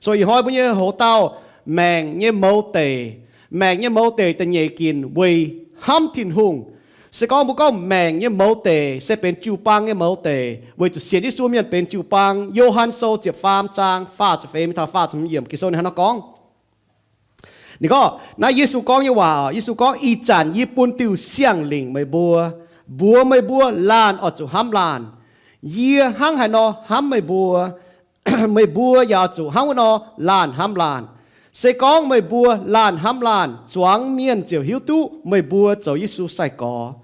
Dongh ih hnoi mbuo nyei houx-dauh, maengc nyei mouz deic. Maengc nyei mouz deic da'nyeic ginc weic hnamv Tin-Hungh. Se gorngv mbuo gorngv maengc nyei mouz deic se benx jiu-baang nyei mouz deic, weic zuqc sienx Yesu mienh benx jiu-baang. Yo^han Sou ziepc faam zaang faah ziepc feix mingh taux faah ziepc hmz yiemc Ging-Sou ninh hnangv naaiv gorngv. Ninh gorngv, naaiv Yesu gorngv nyei waac, Yesu gorngv, ih zanc yie bun diuh siang-lingc meih mbuo, mbuox meih mbuo laanh oix zuqc hnamv laanh. Yie hnangv haaix nor hnamv meih mbuo, meih mbuo yaac oix zuqc hnangv wuov nor laanh hnamv laanh. Se gorngv meih mbuo laanh hnamv laanh, zuangx mienh ziouc hiuv duqv meih mbuo zoux Yesu sai-gorx.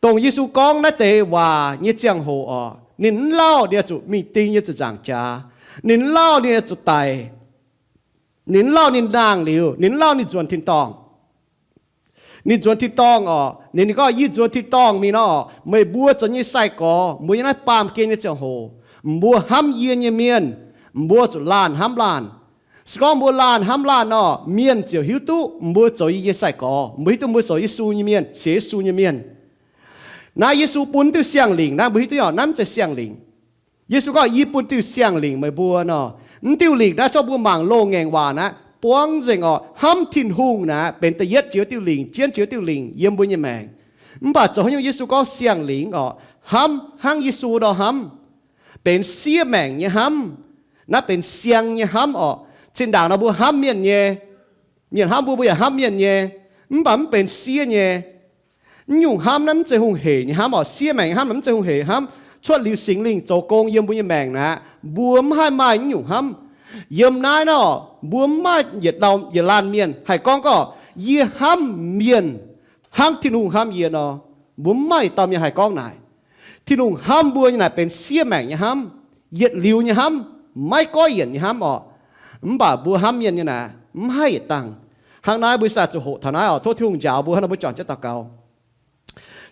Dongh Yesu gorngv naaiv deix waac nyei ziangh hoc orqc, ninh mv lauh ninh oix zuqc mingh ding nyei zuqc nzaangc jaax. Ninh mv lauh ninh oix zuqc daic. Ninh mv lauh ninh nangh liuz, ninh mv lauh ninh nzuonx tin-dorngh. Ninh nzuonx tin-dorngh orqc, ninh, ninh gorngv, yie nzuonx tin-dorngh mingh nor, meih mbuo zoux nyei sai-gorx, mbuo yiem naaiv baamh gen nyei ziangh hoc, mbuo hnamv yie nyei mienh, mbuo zuqc laanh hnamv laanh. Se gorngv mbuo laanh hnamv laanh nor, mienh ziouc hiuv duqv mbuo zoux yie nyei sai-gorx, mbuo hiuv duqv mbuo zoux Yesu nyei mienh, sienx Yesu nyei mienh. Naaiv Yesu bun diuh siang-lingc naaiv mbuo hiuv duqv orqc, naaiv mv zeiz siang-lingc. Yesu gorngv, yie bun diuh siang-lingc meih mbuo nor. Mv diuh lingc naaiv corc mbuo mangc loz-ngaengc waac naaiv, buangv nzengc orqc, hnamv Tin-Hungh naaiv benx da'yietv jiex diuh lingc, jienv jiex diuh lingc yiem mbuo nyei maengc. Mv baac zoux haaix nyungc Yesu gorngv siang-lingc orqc, hnamv hnangv Yesu nor hnamv, benx siev maengc nyei hnamv. Naaiv benx siang nyei hnamv orqc. Zinh ndaangc nor mbuo hnamv mienh nyei, mienh hnamv mbuo, mbuo yaac hnamv mienh nyei, mv baac mv benx siev nyei. Mv nyungc hnamv naaiv mv zeiz hungh heic nyei hnamv orqc. Siev maengc nyei hnamv mv zeiz hungh heic hnamv. Cuotv liuz Singx Lingh zoux gong yiem mbuo nyei maengc naaic, mbuo mv haih maaih mv nyungc hnamv. Yiem naaiv nor, mbuo mv maaih yietc laanh mienh haih gorngv gorqv, yie hnamv mienh hnangv Tin-Hungh hnamv yie nor. Mbuo mv maaih yietc dauh mienh haih gorngv naaic. Tin-Hungh hnamv mbuo nyei naaic benx siev maengc nyei hnamv, yietc liuz nyei hnamv, maiv goiv yienc nyei hnamv orqc. Mv baac mbuo hnamv mienh nyei naaic mv haih yietc dangh. Hnangv naaiv mbuo sai zuqc hoqc taux naaiv orqc. Tov Tin-Hungh njaaux mbuo hnangv nor mbuo juangc jienv daux gaux.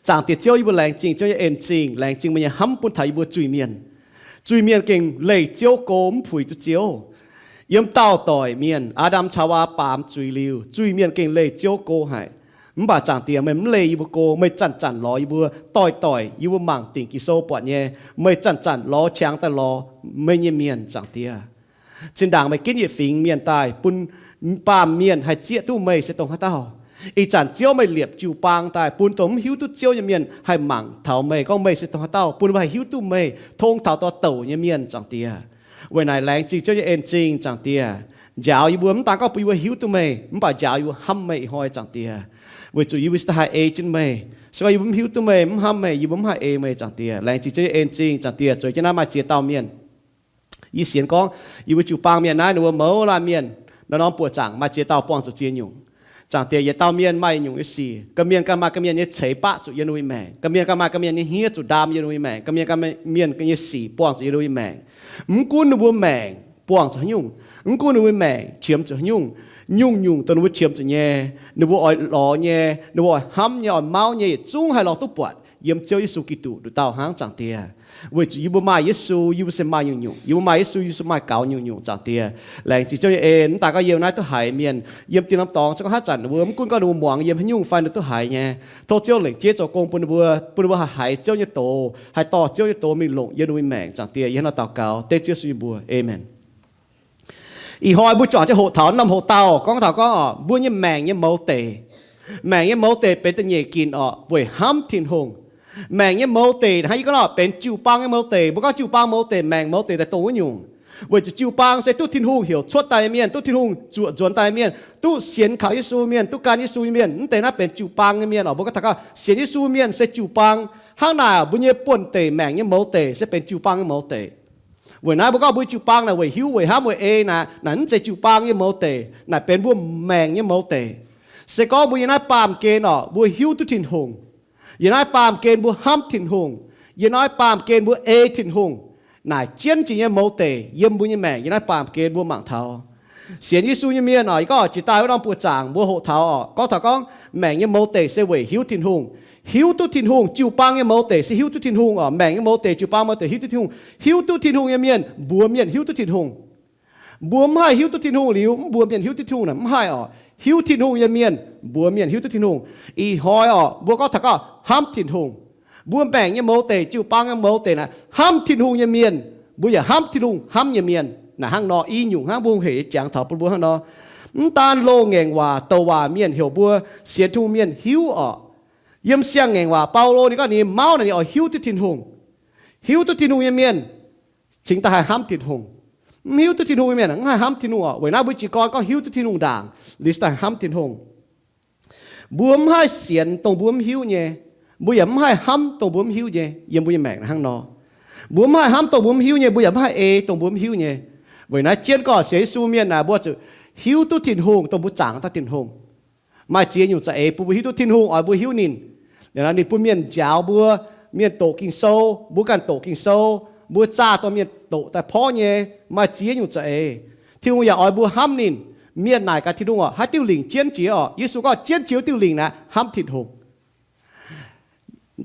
Zaangc Diex Ziouv, yie mbuo laengz zingh Ziouv nyei en-zingh, laengz zingh meih nyei hnamv bun taux yie mbuo zuiz-mienh. Zuiz-mienh gengh leih Ziouv go mv puix duqv Ziouv. Yiem daauh doic mienh, Aa^ndam caux Waac baamz zuiz liuz, zuiz-mienh gengh leih Ziouv go haic. Mv baac Zaangc Diex, meih mv leih yie mbuo go. Meih zanc-zanc lorz yie mbuo, doic-doic yie mbuo mangc dingc Ging-Sou buatc nyei, meih zanc-zanc lorz qangx daaih lorz meih nyei mienh, Zaangc Diex. Zinh ndaangc meih ginv yietc fingx mienh daaih bun baamh mienh haih zieqv duqv meih se dongh haaix dauh. Ih zanc Ziouv meih liepc jiu-baang daaih bun dongh mv hiuv duqv Ziouv nyei mienh haih mangc taux meih gorngv meih se dongh haaix dauh, bun mbuo haih hiuv duqv meih tong taux dorh douc nyei mienh, Zaangc Diex. Weic naaic laengz zingh Ziouv nyei en-zingh, Zaangc Diex. Njaaux yie mbuo mv daan gorngv bun yie mbuo hiuv duqv meih, mv baac njaaux yie mbuo hnamv meih ih hnoi, Zaangc Diex. Weic zuqc yie mbuo se daaih haih ei jienv meih. Se gorngv yie mbuo mv hiuv duqv meih, mv hnamv meih, yie mbuo mv haih ei meih, Zaangc Diex. Laengz zingh Ziouv nyei en-zingh, Zaangc Diex. Zueiz jienv naaiv maaih ziex dauh mienh. Yie sienx gorngv yie mbuo jiu-baang mienh naaiv ninh mbuo mouz laanh mienh, norm-norm buoqc zaangc maaih ziex dauh buangh zuqc ziex nyungc. Zaangc Diex, yietc dauh mienh maaih nyungc nyei sic. Ga'mienh ganh maaih ga'mienh nyei ceix baqv zuqc yiem ninh mbuo nyei maengc. Ga'mienh ganh maaih ga'mienh nyei hniev zuqc ndaam yiem ninh mbuo nyei maengc. Ga'mienh ganh maaih mienh nyei sic buangh zuqc yiem ninh mbuo nyei maengc. Mv gunv ninh mbuo maengc buangh zuqc haaix nyungc, mv gunv ninh mbuo maengc qiemx zuqc haaix nyungc, nyungc-nyungc dongh ninh mbuo qiemx zuqc nyei, ninh mbuo oix lorz nyei, ninh mbuo oix hnamv nyei, oix mauv nyei, yietc zungv haih lorz duqv buatc yiem Ziouv Yesu Giduc nduqc dauh hnangv, Zaangc Diex. Weic zuqc yie mbuo maaih Yesu, yie mbuo se maaih nyungc-nyungc. Yie mbuo maaih Yesu, yie mbuo se maaih gaux nyungc-nyungc, Zaangc Diex. Laengz zingh Ziouv nyei en, mv daan gorngv yiem naaiv duqv haiz mienh yiem dien norm dorngx, se gorngv haaix zanc ninh mbuo mv gunv gorngv ninh mbuo muangx yiem haaix nyungc fai ninh duqv haiz nyei, tov Ziouv lengc jeiv zoux gong bun ninh mbuo, bun ninh mbuo haih haiz Ziouv nyei doz, haih dorh Ziouv nyei doz mingh longc yiem ninh mbuo nyei maengc, Zaangc Diex. Yie hnangv naaiv daux gaux dengv Ziouv Yesu nyei mbuox, aamen. Ih hnoi mbuo juangc jienv hoqc taux norm hoqc dauh gorngv taux gorngv mbuo nyei maengc nyei mouz deic. Maengc nyei mouz deic benx da'nyeic ginc orqc, weic hnamv Tin-Hungh. Maengc nyei mouz deic hnangv yie gorngv nor benx jiu-baang nyei mouz deic. Mbuo gorngv jiu-baang mouz deic, maengc mouz deic daaih dongh wuov nyungc. Weic zuqc jiu-baang se duqv Tin-Hungh heuc cuotv daaih nyei mienh, duqv Tin-Hungh zuoqc nzuonx daaih nyei mienh, duqv sienx kaux Yesu mienh, duqv gan Yesu nyei mienh. Mv deix naaiv benx jiu-baang nyei mienh orqc. Mbuo gorngv taux gorngv sienx Yesu mienh se jiu-baang. Hnangv naaic, mbuo nyei buonv deic maengc nyei mouz deic se benx jiu-baang nyei mouz deic. Weic naaiv mbuo gorngv mbuo jiu-baang naaic weic hiuv, weic hnamv, weic ei naaic, naaic mv zeiz jiu-baang nyei mouz deic, naaic benx mbuo maengc nyei mouz deic. Se gorngv mbuo yiem naaiv baamh gen orqc, mbuo hiuv duqv Tin-Hungh. Yiem naaiv baamh gen mbuo hnamv Tin-Hungh. Yiem naaiv baamh gen mbuo ei Tin-Hungh. Naaic jienv jiex nyei mouz deic yiem mbuo nyei maengc yiem naaiv baamh gen mbuo mangc taux. Sienx Yesu nyei mienh orqc, yie gorngv jiex daaih wuov norm buoz zaangc mbuo hoqc taux orqc, gorngv taux gorngv maengc nyei mouz deic se weic hiuv Tin-Hungh. Hiuv duqv Tin-Hungh, jiu-baang nyei mouz deic se hiuv duqv Tin-Hungh orqc. Maengc nyei mouz deic, jiu-baang mouz deic hiuv duqv Tin-Hungh. Hiuv duqv Tin-Hungh nyei mienh, mbuox mienh hiuv duqv Tin-Hungh. Mbuo mv haih hiuv duqv Tin-Hungh liuz mv mbuox mienh hiuv duqv Tin-Hungh naaic mv haih orqc. Hiuv Tin-Hungh nyei mienh mbuox mienh hiuv duqv Tin-Hungh. Ih hnoi orqc, mbuo gorngv taux gorngv hnamv Tin-Hungh. Mbuo maengc nyei mouz deic, jiu-baang nyei mouz deic naaic hnamv Tin-Hungh nyei mienh, mbuo yaac hnamv Tin-Hungh hnamv nyei mienh. Naaic hnangv nor, i nyungc hnangv mbuo hec jangx taux bun mbuo hnangv nor. Mv daan loz-ngaengc waac douc waac mienh heuc mbuo sienx Tin-Hungh mienh hiuv orqc. Yiem siang-ngaengc waac Baulo ninh gorngv ninh mauv naaic ninh oix hiuv duqv Tin-Hungh. Hiuv duqv Tin-Hungh nyei mienh cingx daaih haih hnamv Tin-Hungh. Mv hiuv duqv Tin-Hungh nyei mienh mv haih hnamv Tin-Hungh orqc. Weic naaiv mbuo jiez gorn gorngv hiuv duqv Tin-Hungh ndaangc liuz daaih hnamv Tin-Hungh. Mbuo mv haih sienx dongh mbuo mv hiuv nyei. Mbuo yaac mv haih hnamv dongh mbuo mv hiuv nyei. Yiem mbuo nyei maengc hnangv nor, mbuo mv haih hnamv dongh mbuo mv hiuv nyei, mbuo yaac mv haih ei dongh mbuo mv hiuv nyei. Weic naaiv jienv gorngv sienx Yesu mienh naaic mbuo zuqc hiuv duqv Tin-Hungh dongh mbuo zaangc daaih Tin-Hungh. Maaih ziex nyungc za'eix bun mbuo hiuv duqv Tin-Hungh oix mbuo hiuv ninh. Ninh bun mienh njaaux mbuo, mienh doqc Ging-Sou, mbuo ganh doqc Ging-Sou, mbuo zaah dorh mienh doqc daaih porv nyei. Maaih ziex nyungc za'eix. Tin-Hungh yaac oix mbuo hnamv ninh. Mienh naaic gaax Tin-Hungh orqc, haaix diuh lingc jienv jiex orqc? Yesu gorngv jienv jiex wuov diuh lingc naaic hnamv Tin-Hungh.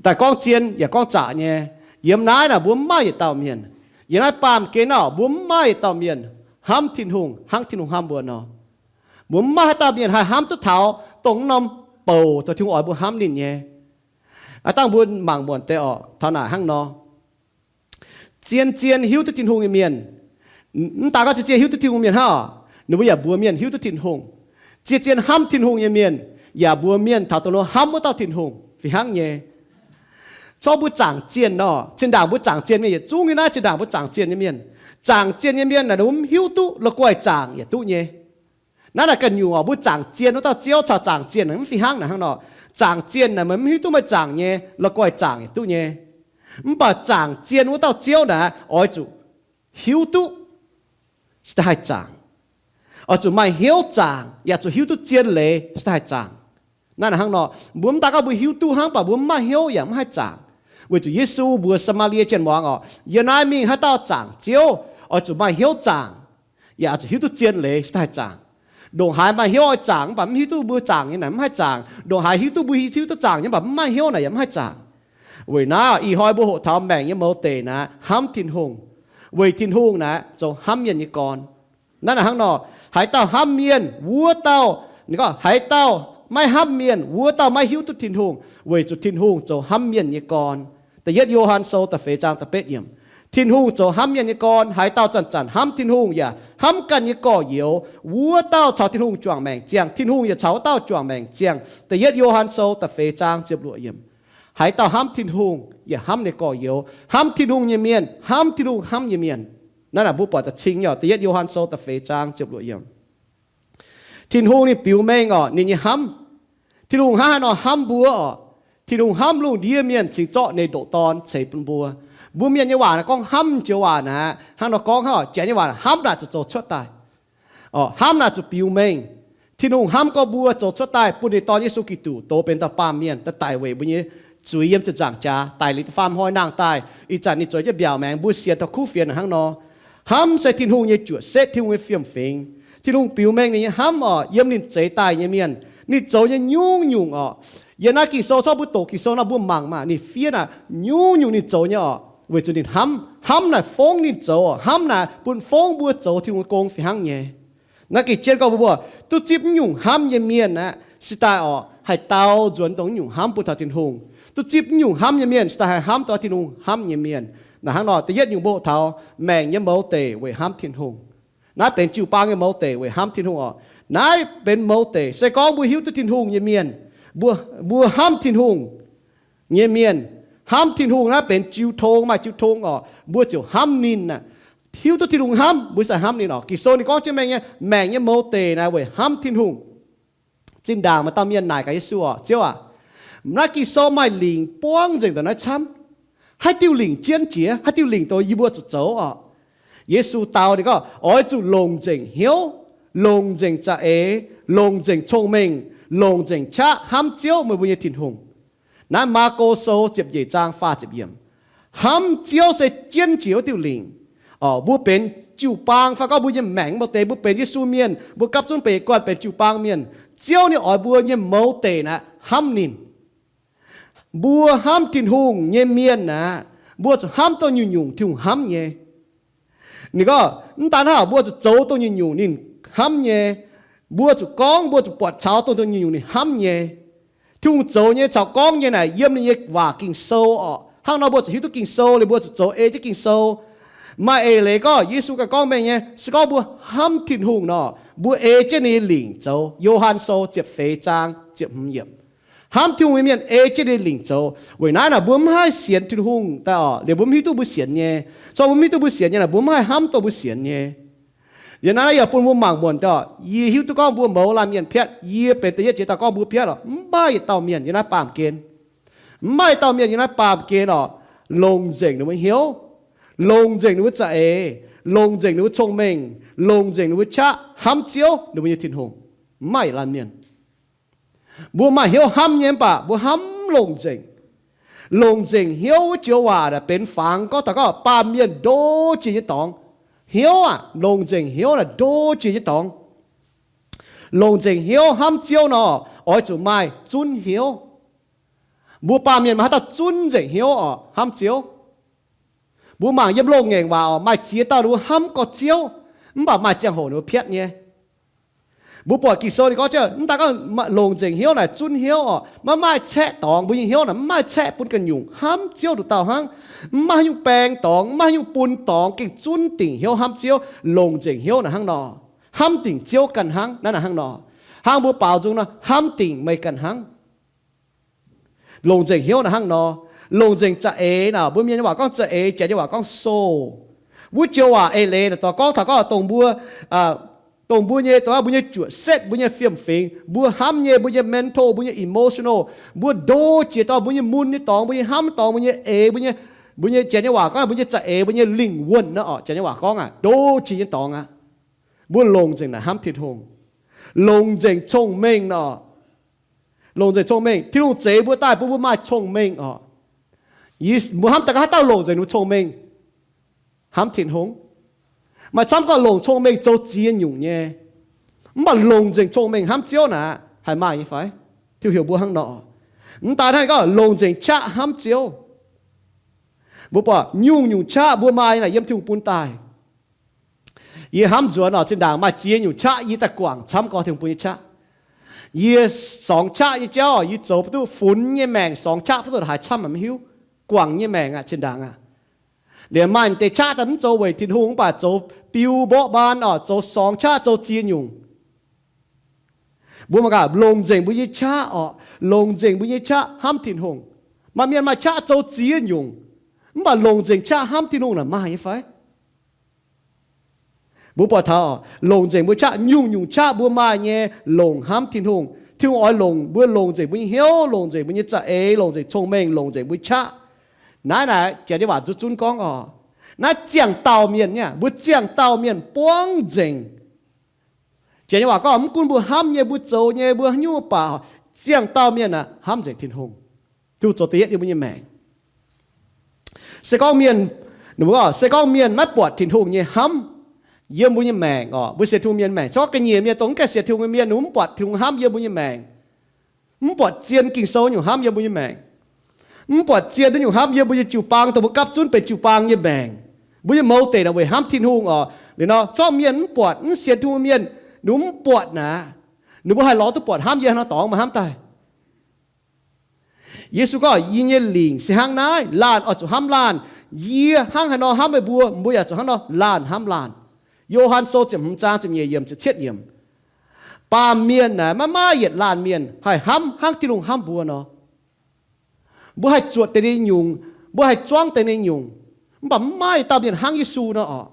Daaih gorngv zien yaac gorngv zaqc nyei. Yiem naaiv naaic mbuo mv maaih yietc dauh mienh, yiem naaiv baamh gen orqc, mbuo mv maaih yietc dauh mienh hnamv Tin-Hungh hnangv Tin-Hungh hnamv mbuo nor. Mbuo mv maaih haaix dauh mienh haih hnamv duqv taux dongh norm bouc dongh Tin-Hungh oix mbuo hnamv ninh nyei. Aav dangh mbuo mangc muonc deix orqc, taux naaic hnangv nor. Zien-zien hiuv duqv Tin-Hungh nyei mienh, mv daan gorngv zien-zien hiuv duqv Tin-Hungh mienh hnangv, ninh mbuo yaac mbuox mienh hiuv duqv Tin-Hungh. Zien-zien hnamv Tin-Hungh nyei mienh yaac mbuox mienh taux dongh nor hnamv wuov dauh Tin-Hungh fih hnangv nyei. Corc mbuo zaangc zienh nor, zinh ndaangc mbuo zaangc zienh mienh yietc zungv nyei naaiv, zinh ndaangc mbuo zaangc zienh nyei mienh, zaangc zienh nyei mienh naaic ninh mbuo mv hiuv duqv la'guaih zaangc yaac duqv nyei. Naaiv naaic ganh nyungc orqc, mbuo zaangc zienh wuov dauh Ziouv caux zaangc zienh naaic mv fih hnangv naaic hnangv nor. Zaangc zienh naaic meih mv hiuv duqv meih zaangc nyei, la'guaih zaangc yaac duqv nyei. Mv baac zaangc zienh wuov dauh Ziouv naaic oix zuqc hiuv duqv se daaih haih zaangc. Oix zuqc maaih hnyouv zaangc, yaac zuqc hiuv duqv zien leiz se daaih haih zaangc. Naaiv naaic hnangv nor, mbuo mv daan gorngv mbuo hiuv duqv hnangv, mv baac mbuo mv maaih hnyouv yaac mv haih zaangc. Weic zuqc Yesu mbuox Saa^maa^lie jienv muangx orqc, yie naaiv mingh haaix dauh zaangc Ziouv, oix zuqc maaih hnyouv zaangc, yaac zuqc hiuv duqv zien leiz se daaih haih zaangc. Ndongc haaix maaih hnyouv oix zaangc mv baac mv hiuv duqv mbuo zaangc nyei naaic mv haih zaangc. Ndongc haaix hiuv duqv mbuo hiuv duqv zaangc nyei mv baac mv maaih hnyouv naaic yaac mv haih zaangc. Weic naaiv ih hnoi mbuo hoqc taux maengc nyei mouz deic naaic hnamv Tin-Hungh, weic Tin-Hungh naaic zoux hnamv mienh nyei gorn. Naaiv naaic hnangv nor, haaix dauh hnamv mienh wuov dauh, ninh gorngv haaix dauh maiv hnamv mienh wuov dauh maiv hiuv duqv Tin-Hungh, weic zuqc Tin-Hungh zoux hnamv mienh nyei gorn. Da'yietv Yo^han Sou da'feix zaang da'betv yiemc. Tin-Hungh zoux hnamv mienh nyei gorn, haaix dauh zanc-zanc hnamv Tin-Hungh yaac hnamv ganh nyei gorx-youz, wuov dauh caux Tin-Hungh juangc maengc ziangh, Tin-Hungh yaac caux wuov dauh juangc maengc ziangh. Da'yietv Yo^han Sou da'feix zaang ziepc luoqc yiemc. Haaix dauh hnamv Tin-Hungh yaac hnamv ninh gorx-youz. Hnamv Tin-Hungh nyei mienh hnamv Tin-Hungh hnamv nyei mienh. Naaiv naaic mbuo buatc da'cing nyei orqc, Da'yietv Yo^han Sou da'feix zaang ziepc luoqc yiemc. Tin-Hungh ninh biux mengh orqc, ninh nyei hnamv. Tin-Hungh hnangv haaix nor hnamv mbuo orqc? Tin-Hungh hnamv lungh ndiev mienh cingx zorqv ninh ndoqc Dorn ceix bun mbuo. Mbuo mienh nyei waac naaic gorngv hnamv joux waac naaic, hnangv nor gorngv hnangv orqc, janx nyei waac naaic, hnamv naaic zuqc zoux cuotv daaih. Orqc, hnamv naaic zuqc biux mengh. Tin-Hungh hnamv gorngv mbuo zoux cuotv daaih bun ninh Dorn Yesu Giduc dox benx dauh baamh mienh daaih daic weic mbuo nyei zuiz yiem ziepc nzaangc jaax, daic liuz da'faam hnoi nangh daaih, ih zanc ninh zueiz jienv mbiaauc maengx, mbuo sienx taux kuv fienx hnangv nor. Hnamv se Tin-Hungh nyei juoqc setv, Tin-Hungh nyei fiem-fingx. Tin-Hungh biux mengh ninh nyei hnamv orqc, yiem ninh zeix daaih nyei mienh, ninh zoux nyei nyungc-nyungc orqc. Yiem naaiv Ging-Sou, corc mbuo doqc Ging-Sou nor mbuo mangc maah, ninh fiev naaic nyungc-nyungc ninh zoux nyei orqc, weic zuqc ninh hnamv. Hnamv naaic fongv ninh zoux orqc, hnamv naaic bun fongv mbuo zoux Tin-Hungh nyei gong fih hnangv nyei. Naaiv gengh jienv gorngv mbuo duqv zipv mv nyungc hnamv nyei mienh aeqv, se daaih orqc haih dau nzuonx dongh mv nyungc hnamv bun taux Tin-Hungh. Duqv zipv mv nyungc hnamv nyei mienh se daaih haih hnamv dongh Tin-Hungh hnamv nyei mienh. Naaic hnangv nor, da'yietv nyungc mbuo hoqc taux maengc nyei mouz deic weic hnamv Tin-Hungh. Naaiv benx jiu-baang nyei mouz deic weic hnamv Tin-Hungh orqc. Naaiv benx mouz deic se gorngv mbuo hiuv duqv Tin-Hungh nyei mienh, mbuo, mbuo hnamv Tin-Hungh nyei mienh. Hnamv Tin-Hungh naaiv benx jiu tong, maaih jiu tong orqc, mbuo ziouc hnamv ninh aqv. Hiuv duqv Tin-Hungh hnamv, mbuo se hnamv ninh orqc. Ging-Sou ninh gorngv jienv mengh nyei, maengc nyei mouz deic naaiv weic hnamv Tin-Hungh. Zinh ndaangc maaih dauh mienh naaic gaax Yesu orqc, Ziouv aac, naaiv Ging-Sou maaih lingc buangv nzengc daaih naaiv camv. Haaix diuh lingc jienv jiex? Haaix diuh lingc dongh yie mbuo zuqc zoux orqc? Yesu dau ninh gorngv, Oix zuqc longc nzengc hnyouv, longc nzengc za'eix, longc nzengc cong-mengh, longc nzengc qaqv hnamv Ziouv, meih mbuo nyei Tin-Hungh. Naaiv Maako Sou ziepc nyeic zaang faah ziepc yiemc. Hnamv Ziouv se jienv jiex wuov diuh lingc. Orqc, mbuo benx jiu-baang fai gorngv mbuo nyei maengc mouz deic, mbuo benx Yesu mienh, mbuo gapv zunv benx guanh benx jiu-baang mienh, Ziouv ninh oix mbuo nyei mouz deic naaiv hnamv ninh. Mbuo hnamv Tin-Hungh nyei mienh aeqv, mbuo zuqc hnamv dongh nyungc-nyungc Tin-Hungh hnamv nyei. Ninh gorngv, mv daan hnangv, mbuo zuqc zoux dongh nyungc-nyungc ninh hnamv nyei. Mbuo zuqc gorngv, mbuo zuqc buatc caux dongh, dongh nyungc-nyungc ninh hnamv nyei. Tin-Hungh zoux nyei caux gorngv nyei naaic yiem ninh nyei waac Ging-Sou orqc. Hnangv nor mbuo zuqc hiuv duqv Ging-Sou liuz mbuo zuqc zoux ei jienv Ging-Sou. Maaih eix leiz gorngv Yesu ganh gorngv mengh nyei, se gorngv mbuo hnamv Tin-Hungh nor, mbuo ei jienv ninh nyei lingc zoux. Yo^han Sou ziepc feix zaang ziepc hmz yiemc. Hnamv Tin-Hungh nyei mienh ei jienv ninh nyei lingc zoux. Weic naaiv naaic mbuo mv haih sienx Tin-Hungh daaih oc, liuz mbuo mv hiuv duqv mbuo sienx nyei. Corc mbuo mv hiuv duqv mbuo sienx nyei naaic, mbuo mv haih hnamv dongh mbuo sienx nyei. Yiem naaiv naaiv yaac bun mbuo mangc muonc daaih oc, yie hiuv duqv gorngv mbuo mouz laanh mienh piatv, yie benx da'yietv jiex daaih gorngv mbuo piatv oc, mv maaih yietc dauh mienh yiem naaiv baamh gen. Mv maaih dauh mienh yiem naaiv baamh gen oc, longc nzengc ninh mbuo hnyouv, longc nzengc ninh mbuo za'eix, longc nzengc ninh mbuo cong-mengh, longc nzengc ninh mbuo qaqv hnamv Ziouv, ninh mbuo nyei Tin-Hungh. Mv maaih yietc laanh mienh. Mbuo maaih hnyouv hnamv nyei mv baac mbuo hnamv longc nzengc. Longc nzengc hnyouv wuov joux waac naaic benx fangx gorngv taux gorngv baamh mienh ndo jiex nyei dorngx. Hnyouv aah, longc nzengc hnyouv naaic ndo jiex nyei dorngx. Longc nzengc hnyouv hnamv Ziouv nor, oix zuqc maaih zunv hnyouv. Mbuo baamh mienh maaih haaix dauh zunv nzengc hnyouv oc hnamv Ziouv? Mbuo mangc yiem loz-ngaengc waac oc, maaih ziex dauh ninh mbuo hnamv gorx Ziouv, mv baac maaih ziangh hoc ninh mbuo piatv nyei. Mbuo buatc Ging-Sou ninh gorngv jienv mv daaih gorngv longc nzengc hnyouv naaic zunv hnyouv oc, maiv maaih caeqv dorngx. Mbuo nyei hnyouv naaic mv maaih caeqv bun ganh nyungc, hnamv Ziouv nduqc dauh hnangv. Mv maaih haaix nyungc baeng dorngx, mv maaih haaix nyungc bun dorngx, gengh zunv dingc hnyouv hnamv Ziouv, longc nzengc hnyouv naaic hnangv nor. Hnamv dingc Ziouv ganh hnangv, naaiv naaic hnangv nor. Hnangv mbuo baaux nzung nor, hnamv dingc meih ganh hnangv. Longc nzengc hnyouv naaic hnangv nor. Longc nzengc za'eix naaic, mbuo mienh nyei waac gorngv za'eix, janx nyei waac gorngv soul. Wuov joux waac eix leiz naaic dorh gorngv taux gorngv dongh mbuo, dongh mbuo nyei, dongh mbuo nyei juoqc setv, mbuo nyei fiem-fingx, mbuo hnamv nyei, mbuo nyei mental, mbuo nyei emotional, mbuo ndo jiex dorh mbuo nyei mun nyei dorngx, mbuo nyei hnamv dorngx, mbuo nyei eix, mbuo nyei, mbuo nyei, janx nyei waac gorngv mbuo nyei za'eix, mbuo nyei lingh wuonh naaiv oc, janx nyei waac gorngv aah, ndo jiex nyei dorngx aqv. Mbuo longc nzengc naaic hnamv Tin-Hungh. Longc nzengc cong-mengh nor. Longc nzengc cong-mengh. Tin-Hungh zeix mbuo daaih bun mbuo maaih cong-mengh oc. Mbuo hnamv daaih gorngv haaix dauh longc nzengc ninh mbuo cong-mengh? Hnamv Tin-Hungh. Maaih camv gorngv longc cong-mengh zoux ziex nyungc nyei. Mv baac longc nzengc cong-mengh hnamv Ziouv naaic haih maaih nyei fai? Tin-Hungh heuc mbuo hnangv nor. Mv daaih hnangv gorngv longc nzengc qaqv hnamv Ziouv. Mbuo buatc nyungc-nyungc qaqv mbuo maaih naaic yiem Tin-Hungh bun daaih. Yie hnamv nzuonx oc, zinh ndaangc maaih ziex nyungc qaqv yie daaih guangc camv gorx Tin-Hungh bun nyei qaqv. Yie sorngx qaqv nyei jauv oc, yie zoux bun duqv funx nyei maengc sorngx qaqv bun duqv haaix camv maiv hiuv. Guangc nyei maengc aqv, zinh ndaangc aqv. Liemh maaih deix qaqv daaih mv zoux weic Tin-Hungh mv baac zoux biu mborqv mbaan oc, zoux sorngx qaqv zoux ziex nyungc. Mbuo mangc gaax, longc nzengc mbuo nyei qaqv oc, longc nzengc mbuo nyei qaqv hnamv Tin-Hungh. Maaih mienh maaih qaqv zoux ziex nyungc, mv baac longc nzengc qaqv hnamv Tin-Hungh naaic maaih nyei fai? Mbuo buatc taux longc nzengc mbuo qaqv, nyungc-nyungc qaqv mbuo maaih nyei, longc hnamv Tin-Hungh. Tin-Hungh oix longc mbuo longc nzengc mbuo nyei hnyouv, longc nzengc mbuo nyei za'eix, longc nzengc cong-mengh, longc nzengc mbuo qaqv. Naaiv naaic janx nyei waac nzunv zunv gorngv oc, naaiv ziangh dauh mienh nyei, mbuo ziangh dauh mienh buangv nzengc. Janx nyei waac gorngv mv gunv mbuo hnamv nyei, mbuo zoux nyei, mbuo haaix nyungc baac ziangh dauh mienh aah, hnamv nzengc Tin-Hungh. Tin-Hungh zoux da'yietv yiem mbuo nyei maengc. Se gorngv mienh, se gorngv mienh maiv buatc Tin-Hungh nyei hnamv yiem mbuo nyei maengc oc, mbuo sienx Tin-Hungh mienh maengc, se gorngv ga'nyiec mienh dongh mv gaengh sienx Tin-Hungh nyei mienh, ninh mbuo mv buatc Tin-Hungh hnamv yiem mbuo nyei maengc, mv buatc zien Ging-Sou nyungc hnamv yiem mbuo nyei maengc, mv buatc zien naaiv nyungc hnamv yiem mbuo nyei jiu-baang, dongh mbuo gapv zunv benx jiu-baang nyei maengc, mbuo nyei mouz deic naaic weic hnamv Tin-Hungh oc. Liuz nor, zorqv mienh mv buatc, mv sienx Tin-Hungh mienh, ninh mbuo mv buatc naaic, ninh mbuo haih lorz duqv buatc hnamv yie haaix nor dorngx, meih hnamv daaih. Yesu gorngv, yie nyei lingc se hnangv naaiv, laanh oix zuqc hnamv laanh. Yie hnangv haaix nor hnamv meih mbuo, mbuo yaac zuqc hnangv nor laanh hnamv laanh. Yo^han Sou ziepc hmz zaang ziepc nyeic yiemc, ziepc cietv yiemc. Baamh mienh naaic maiv maaih yietc laanh mienh haih hnamv hnangv Tin-Hungh hnamv mbuo nor. Mbuo haih zuotc deix nyei nyungc, mbuo haih zuangv deix nyei nyungc, mv baac mv maaih dauh mienh hnangv Yesu nor oc.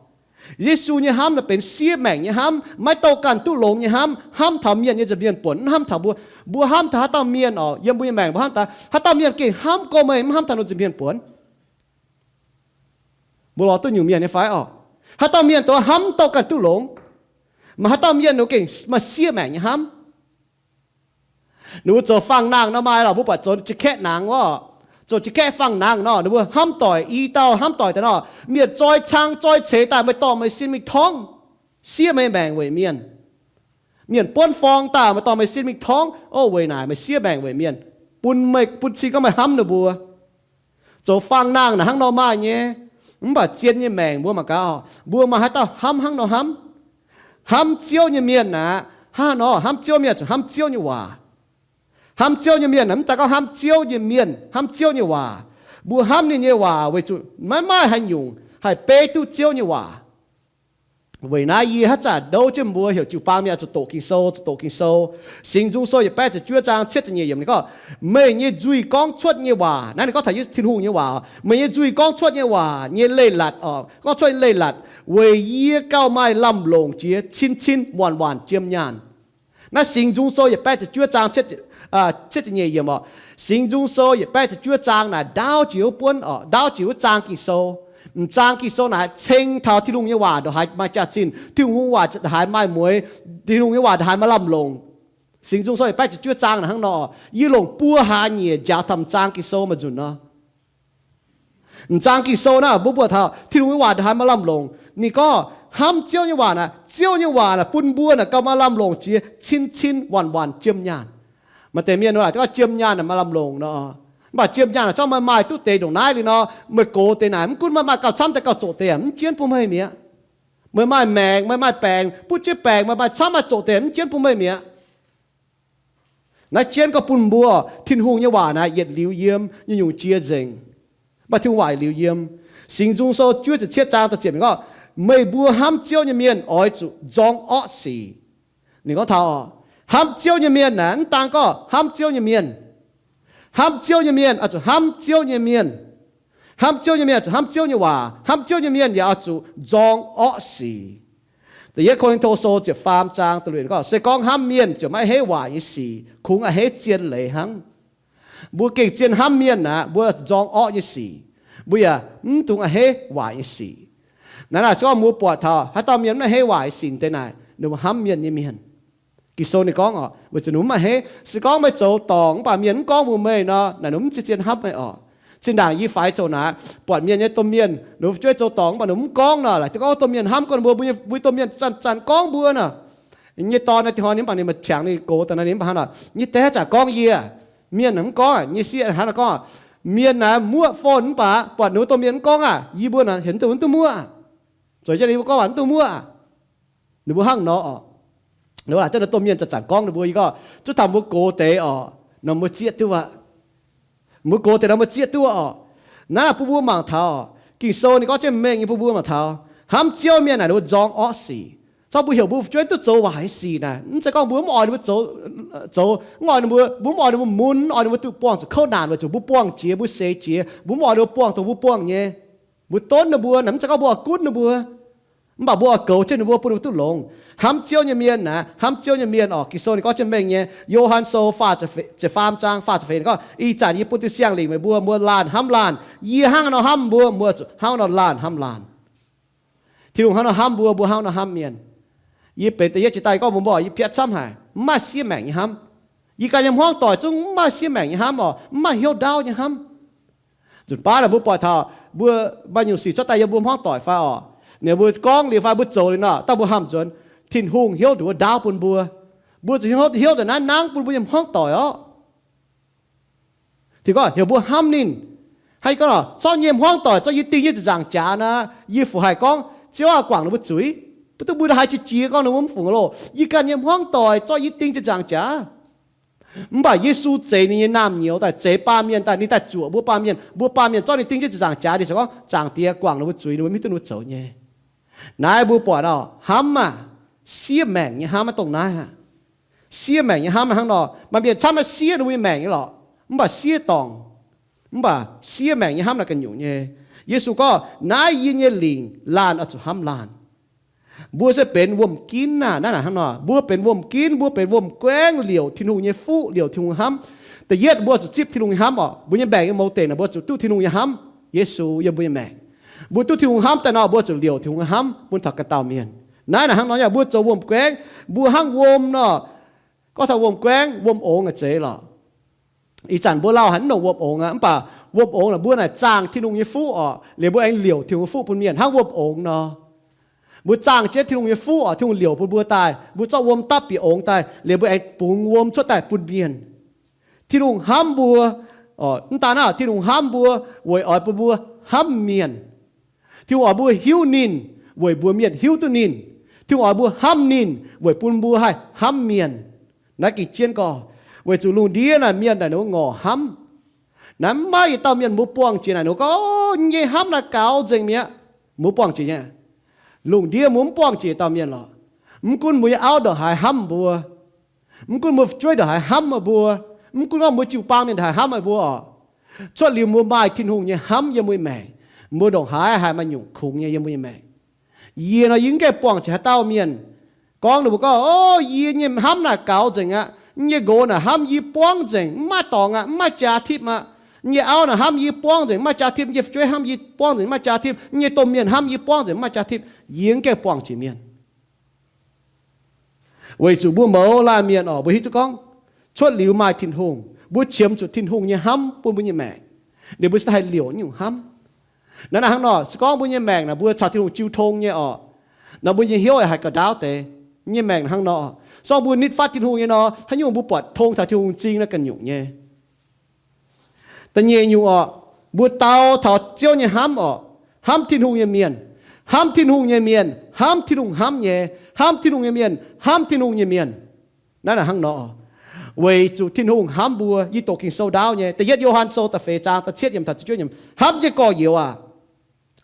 Yesu nyei hnamv naaic benx siev maengc nyei hnamv, maiv douh ganh duqv longx nyei hnamv, hnamv taux mienh nyei nza'hmien buonc, mv hnamv taux mbuo. Mbuo hnamv taux haaix dauh mienh oc, yiem mbuo nyei maengc mbuo hnamv taux haaix dauh mienh gengh hnamv gorngv meih mv hnamv taux ninh nza'hmien buonc. Mbuo lorz duqv nyungc mienh nyei fai oc? Haaix dauh mienh dongh hnamv douh ganh duqv longx, maaih haaix dauh mienh ninh gengh maaih siev maengc nyei hnamv. Ninh mbuo zoux fangx nangh nor maaih lorqc, mbuo buatc zoux ja'kaeqv nangx wuov, zoux ja'kaeqv fangx nangh nor, ninh mbuo hnamv doic i dauh hnamv doic daaih nor, mienh zoi cang zoi ceix daaih, meih dorh meih sin mingh torngv, siev meih maengc weic mienh. Mienh buonv forng daaih, meih dorh meih sin mingh torngv, o, weic naaic meih siev maengc weic mienh, bun meih, bun cing gorngv meih hnamv ninh mbuo. Zoux fangx nangh naaic hnangv nor maaih nyei. Mv baac zien nyei maengc mbuo mangc gaax, mbuo maaih haaix dauh hnamv hnangv nor hnamv? Hnamv Ziouv nyei mienh aeqv, hnangv nor hnamv Ziouv mienh zuqc hnamv Ziouv nyei waac. Hnamv Ziouv nyei mienh aeqv, mv daaih gorngv hnamv Ziouv nyei mienh, hnamv Ziouv nyei waac. Mbuo hnamv ninh nyei waac weic zuqc maiv maaih haaix nyungc haih beiv duqv Ziouv nyei waac. Weic naaiv yie haaix zanc ndouv jienv mbuo heuc jiu-baang mienh zuqc doqc Ging-Sou, zuqc doqc Ging-Sou. Singx Nzung Sou yietc baeqv ziepc juov zaang cietv ziepc nyeic yiemc ninh gorngv, meih nyei nzuih gorngv cuotv nyei waac, naaiv ninh gorngv taux Tin-Hungh nyei waac, meih nyei nzuih gorngv cuotv nyei waac nyei leiz-latc oc, gorngv cuotv nyei leiz-latc, weic yie gauh maaih lamh longc jiex cin-cin waanc-waanc jiem nyaanh. Naaiv Singx Nzung Sou yietc baeqv ziepc juov zaang cietv ziepc nyeic yiemc oc. Singx Nzung Sou yietc baeqv ziepc juov zaang naaic ndaauv jiex wuov buonv oc, ndaauv jiex wuov zaang Ging-Sou. M'zaang Ging-Sou naaic ceng taux Tin-Hungh nyei waac ndongc haaix maaih jaax-zinh, Tin-Hungh waac ndongc haaix maaih mueix, Tin-Hungh nyei waac ndongc haaix maaih lamh longc. Singx Nzung Sou yietc baeqv ziepc juov zaang naaic hnangv nor, yie longc buo hlaax nyieqc njaaux taux m'zaang Ging-Sou maaih nzunc nor. M'zaang Ging-Sou naaiv mbuo buatc taux Tin-Hungh nyei waac ndongc haaix maaih lamh longc. Ninh gorngv hnamv Ziouv nyei waac naaic, Ziouv nyei waac naaic bun mbuo naaic gauh maaih lamh longc jiex cin-cin waanc-waanc jiem nyaanh. Maaih deix mienh naaic gorngv jiem nyaanh naaic maaih lamh longc nor. Mv baac jiem nyaanh naaic corc maaih maaih duqv deix ndongc naaiv liuz nor, meih gox deix naaic mv gunv maaih maaih gauh camv deix gauh zoqc deix yaac mv jienv bun meih mi'aqv. Meih maaih maengc, meih maaih baengc, butv jienv baengc, meih maaih camv maaih zoqc deix mv jienv bun meih mi'aqv. Naaiv jienv gorngv bun mbuo, Tin-Hungh nyei waac naaiv yietc liuz yiem, nyungc-nyungc jiex nzengc. Mv baac Tin-Hungh waac yietc liuz yiem. Singx Nzung Sou juov ziepc cietv zaang da'ziepc yiemc gorngv, meih mbuo hnamv Ziouv nyei mienh oix zuqc nzorng orqv sic. Ninh gorngv taux, hnamv Ziouv nyei mienh naaiv mv daan gorngv hnamv Ziouv nyei mienh. Hnamv Ziouv nyei mienh oix zuqc hnamv Ziouv nyei mienh. Hnamv Ziouv nyei mienh oix zuqc hnamv Ziouv nyei waac. Hnamv Ziouv nyei mienh yaac oix zuqc nzorng orqv sic. Da'yietv Ko^lin^to Sou ziepc faam zaang da'luoqc gorngv, se gorngv hnamv mienh ziouc maiv a'hneiv waaic nyei sic, kungx a'hneiv zien leiz hnangv. Mbuo gengh zien hnamv mienh aqv, mbuo nzorng orqv nyei sic, mbuo yaac mv dungx a'hneiv waaic nyei sic. Naaiv naaic se gorngv mbuo buatc taux haaix dauh mienh mv a'hneiv waaic nyei sic deix naaic, ninh mbuo hnamv mienh nyei mienh. Ging-Sou ninh gorngv oc, weic zuqc ninh mv a'hneiv. Se gorngv meih zoux dorngc mv baac mienh mv gorngv mbuox meih nor, naaic ninh mv zeiz zien hnamv meih oc. Zinh ndaangc yie faix zoux naaic, buatc mienh nyei domh mienh, ninh mbuo fu'jueiv zoux dorngc mv baac ninh mv gorngv nor, laaic duqv gorngv domh mienh hnamv gorngv ninh mbuo, mbuo domh mienh zanc-zanc gorngv mbuo nor. Nyei dorn naaiv, dinh hnoi ninh mv baac ninh maaih qangx ninh gox daaih nor, ninh mv baac hnangv nor, nyei daeh zanc gorngv yie, mienh mv gorngv, nyei sieqv hnangv nor gorngv, mienh naaic muoqv fon mv baac buatc ninh mbuo domh mienh mv gorngv aac, yie mbuo naaic heuc mv duqv, mv duqv muoqv. Zoux jienv ninh mbuo gorngv waac mv duqv muoqv. Ninh mbuo hnangv nor oc. Ninh mbuo laaic duqv nor domh mienh zanc-zanc gorngv ninh mbuo, yie gorngv zuov taux mbuo gox deix oc, nor mbuo zieqv duqv aqv. Mbuo gox deix nor mbuo zieqv duqv oc. Naaiv bun mbuo mangc taux, Ging-Sou ninh gorngv jienv mengh nyei bun mbuo mangc taux, hnamv Ziouv mienh naaic ninh mbuo nzorng orqv sic. Corc mbuo heuc mbuo fu'jueiv duqv zoux waaic sic naaic, mv zeiz gorngv mbuo mv oix ninh mbuo zoux, zoux, mv oix ninh mbuo, mbuo mv oix ninh mbuo mun, mv oix ninh mbuo duqv buangh zuqc kouv naanc weic zuqc mbuo buangh jiex, mbuo seix jiex, mbuo mv oix ninh mbuo buangh dongh mbuo buangh nyei. Mbuo donv ninh mbuo naaic, mv zeiz gorngv mbuo oix gunv ninh mbuo, mv baac mbuo oix goux jienv ninh mbuo bun ninh mbuo duqv longx. Hnamv Ziouv nyei mienh naaic, hnamv Ziouv nyei mienh oc, Ging-Sou ninh gorngv jienv mengh nyei. Yo^han Sou faah ziepc faam zaang faah ziepc feix ninh gorngv, ih zanc yie bun jiu-baang siang-lingc meih mbuo, mbuo laanh hnamv laanh. Yie hnangv nor hnamv mbuo, mbuo zuqc hnangv nor laanh hnamv laanh. Tin-Hungh hnangv nor hnamv mbuo, mbuo hnangv nor hnamv mienh. Yie benx da'yietv jiex daaih gorngv mbuo, mbuo yie piatv camv haic, mv maaih siev maengc nyei hnamv. Yie ganh nyei hmuangv doic zungv mv maaih siev maengc nyei hnamv oc, mv maaih hnyouv ndaauv nyei hnamv. Nzunc baav naaic mbuo buatc taux mbuo maaih nyungc sic cuotv daaih yiem mbuo hmuangv doic fai oc, ninh mbuo gorngv liuz fai mbuo zoux liuz nor, daaih mbuo hnamv nzuonx, Tin-Hungh hiuv duqv wuov ndaauv bun mbuo. Mbuo zuqc hiuv, hiuv daaih naaiv nangv bun mbuo nyei hmuangv doic orqc. Tin-Hungh gorngv heuc mbuo hnamv ninh. Hnangv yie gorngv oc, zorqv yie nyei hmuangv doic, zorqv yie ding nyei ziepc nzaangc jaax naaic, yie fungc haih gorngv Ziouv aah! Guangc ninh mbuo zuiz. Mv duqv mbuo haiz qiex jiez gorngv ninh mbuo mv fungc loh. Yie ganh nyei hmuangv doic zorqv yie ding nyei ziepc nzaangc jaax. Mv baac Yesu zeix ninh nyei naamh nyouz daaih, zeix baamh mienh daaih, ninh daaih zuoqc mbuo baamh mienh. Mbuo baamh mienh zorqv ninh ding jienv ziepc nzaangc jaax, ninh ziouc gorngv, Zaangc Diex, guangc ninh mbuo zuiz, ninh mbuo mv hiuv duqv ninh mbuo zoux nyei. Naaiv mbuo buatc oc, hnamv aah, siev maengc nyei hnamv maiv dongh naaiv aqv. Siev maengc nyei hnamv hnangv nor, maaih mienh camv naaiv siev ninh mbuo nyei maengc nyei lorqc, mv baac siev dorngc. Mv baac siev maengc nyei hnamv naaiv ganh nyungc nyei. Yesu gorngv, Naaiv yie nyei lingc, laanh oix zuqc hnamv laanh. Mbuo se benx wuom-ginv aah! Naaiv naaic hnangv nor, mbuo benx wuom-ginv, mbuo benx wuom-guaengv liouc Tin-Hungh nyei fuqv, liouc Tin-Hungh hnamv. Da'yietv mbuo zuqc zipv Tin-Hungh nyei hnamv oc. Mbuo nyei maengc nyei mouz dengc naaic mbuo zuqc duqv Tin-Hungh nyei hnamv. Yesu yiem mbuo nyei maengc. Mbuo duqv Tin-Hungh hnamv daaih nor, mbuo zuqc liouc Tin-Hungh nyei hnamv bun taux ganh dauh mienh. Naaiv naaic hnangv nor, yaac mbuo zoux wuom-guaengv, mbuo hnangv wuom nor. Gorngv taux wuom-guaengv, wuom-ongx aac zeiz lorqc. Ih zanc mbuo lauh haic mv longc wuom-ongx aqv, mv baac wuom-ongx naaic mbuo naaic zaangh Tin-Hungh nyei fuqv oc, liuz mbuo aengx liouc Tin-Hungh nyei fuqv bun mienh hnangv wuom-ongx nor. Mbuo zaangh jienv Tin-Hungh nyei fuqv oc, Tin-Hungh liouc bun mbuo daaih, mbuo zorqv wuom dapv bieqc ongx daaih, liuz mbuo aengx bungx wuom cuotv daaih bun mienh. Tin-Hungh hnamv mbuo, mv daan naaiv, Tin-Hungh hnamv mbuo weic oix bun mbuo hnamv mienh. Tin-Hungh oix mbuo hiuv ninh weic mbuox mienh hiuv duqv ninh. Tin-Hungh oix mbuo hnamv ninh weic bun mbuo haih hnamv mienh. Naaiv gengh jienv gorx, weic zuqc lungh ndiev naaic mienh naaic ninh mbuo ngorc hnamv. Naaiv mv maaih yietc dauh mienh mbuo buangh jiex naaic ninh mbuo gorngv, Nyei hnamv naaiv gaux nzengc mi'aqv. Mbuo buangh jiex nyei. Lungh ndiev mbuo mv buangh jiex dauh mienh lorqc. Mv gunv mbuo nyei auv ndongc haaix hnamv mbuo, mv gunv mbuo fu'jueiv ndongc haaix hnamv meih mbuo, mv gunv gorngv mbuo jiu-baang mienh ndongc haaix hnamv meih mbuo oc, cuotv liuz mbuo maaih Tin-Hungh nyei hnamv yiem mbuo nyei maengc, mbuo ndongc haaix haih maaih nyungc kungx nyei yiem mbuo nyei maengc. Yie nor yie mv gaengh buangh jiex haaix dauh mienh gorngv ninh mbuo gorngv, O, yie nyei hnamv naaic gaux nzengc aqv. Yie nyei nqox naaic hnamv yie buangv nzengc, mv maaih dorngx aqv, mv maaih jaax tipv aqv. Yie nyei auv naaic hnamv yie buangv nzengc, mv maaih jaax tipv. Yie nyei fu'jueiv hnamv yie buangv nzengc, mv maaih jaax tipv. Yie nyei domh mienh hnamv yie buangv nzengc, mv maaih jaax tipv. Yie mv gaengh buangh jiex mienh. Weic zuqc mbuo mouz laanh mienh oc, mbuo hiuv duqv gorngv cuotv liuz maaih Tin-Hungh, mbuo qiemx zuqc Tin-Hungh nyei hnamv bun mbuo nyei maengc, ninh mbuo se haih liouc nyungc hnamv. Naaiv naaic hnangv nor, se gorngv mbuo nyei maengc naaic mbuo caux Tin-Hungh jiu tong nyei oc, naaic mbuo nyei hnyouv yaac haih gauh ndaauv deix. Nyei maengc hnangv nor, se gorngv mbuo nitv fatv Tin-Hungh nyei nor, haaix nyungc mbuo buatc tong taux Tin-Hungh m'zing naaiv ganh nyungc nyei. Da'nyeic nyungc oc, mbuo dau taux Ziouv nyei hnamv oc, hnamv Tin-Hungh nyei mienh, hnamv Tin-Hungh nyei mienh hnamv Tin-Hungh hnamv nyei, hnamv Tin-Hungh nyei mienh hnamv Tin-Hungh nyei mienh. Naaiv naaic hnangv nor, weic zuqc Tin-Hungh hnamv mbuo. Yie doqc Ging-Sou ndaauv nyei, da'yietv Yo^han Sou da'feix zaang da'cietv yiemc taux da'juov yiemc, Hnamv nyei gorx-youz aac,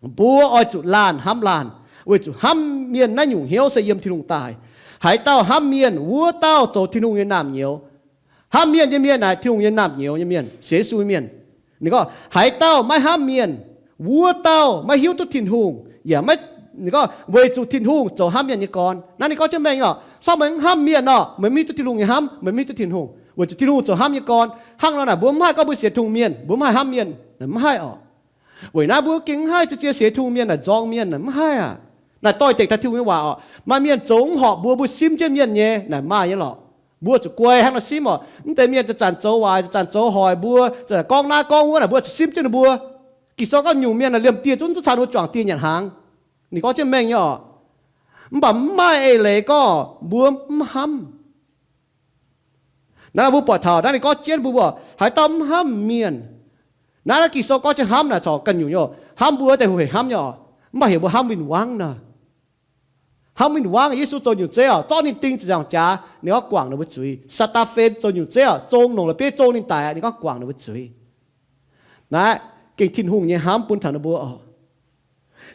mbuo oix zuqc laanh hnamv laanh, weic zuqc hnamv mienh naaiv nyungc hnyouv se yiem Tin-Hungh daaih. Haaix dauh hnamv mienh, wuov dauh zoux Tin-Hungh nyei naamh nyouz. Hnamv mienh nyei mienh naaic Tin-Hungh nyei naamh nyouz nyei mienh, sienx Yesu nyei mienh. Ninh gorngv, haaix dauh maiv hnamv mienh, wuov dauh maiv hiuv duqv Tin-Hungh, yaac maiv, ninh gorngv weic zuqc Tin-Hungh zoux hnamv mienh nyei gorn. Naaiv ninh gorngv jienv mengh oc, se gorngv meih mv hnamv mienh nor, meih mv hiuv duqv Tin-Hungh nyei hnamv, meih mv hiuv duqv Tin-Hungh, weic zuqc Tin-Hungh zoux hnamv nyei gorn. Hnangv nor naaic mbuo mv haih gorngv mbuo sienx Tin-Hungh mienh mbuo mv haih hnamv mienh, naaic mv haih oc. Weic naaiv mbuo gengh mv haih zien-zien sienx Tin-Hungh mienh naaic nzorng mienh, naaic mv haih aac. Naaic doix-dekc taux Tin-Hungh nyei waac oc. Maaih mienh zoux mv horpc mbuo, mbuo simv jienv mienh nyei, naaic maaih nyei lorqc. Mbuo zuqc guai hnangv nor simv oc. Mv deix mienh zanc-zanc zoux waaic, zanc-zanc zoux hoic mbuo, zanc-zanc gorngv naaiv gorngv wuov naaic, mbuo zuqc simv jienv ninh mbuo. Ging-Sou gorngv nyungc mienh naaic liemh dieh zungv, zungv caux ninh mbuo juangc dieh nyanc hnaangx. Ninh gorngv jienv mengh nyei oc. Mv baac mv maaih eix leiz gorngv mbuo mv hnamv. Naaiv mbuo buatc taux naaiv ninh gorngv jienv mbuo, mbuo haaix dauh mv hnamv mienh. Naaiv naaiv Ging-Sou gorngv jienv hnamv naaic corc ganh nyungc nyei oc. Hnamv mbuo daaih hueic hnamv nyei oc. Mv baac heuc mbuo hnamv win-wangv nor. Hnamv win-wangv, Yesu zoux nyungc zeiv oc, zorqv ninh ding ziepc nzaangc jaax, ninh gorngv guangc ninh mbuo zuiz. Saa^taa^fen zoux nyungc zeiv oc, zong longc la'bieiv zong ninh daic aqv, ninh gorngv guangc ninh mbuo zuiz. Naaiv gengh Tin-Hungh nyei hnamv bun taux ninh mbuo oc.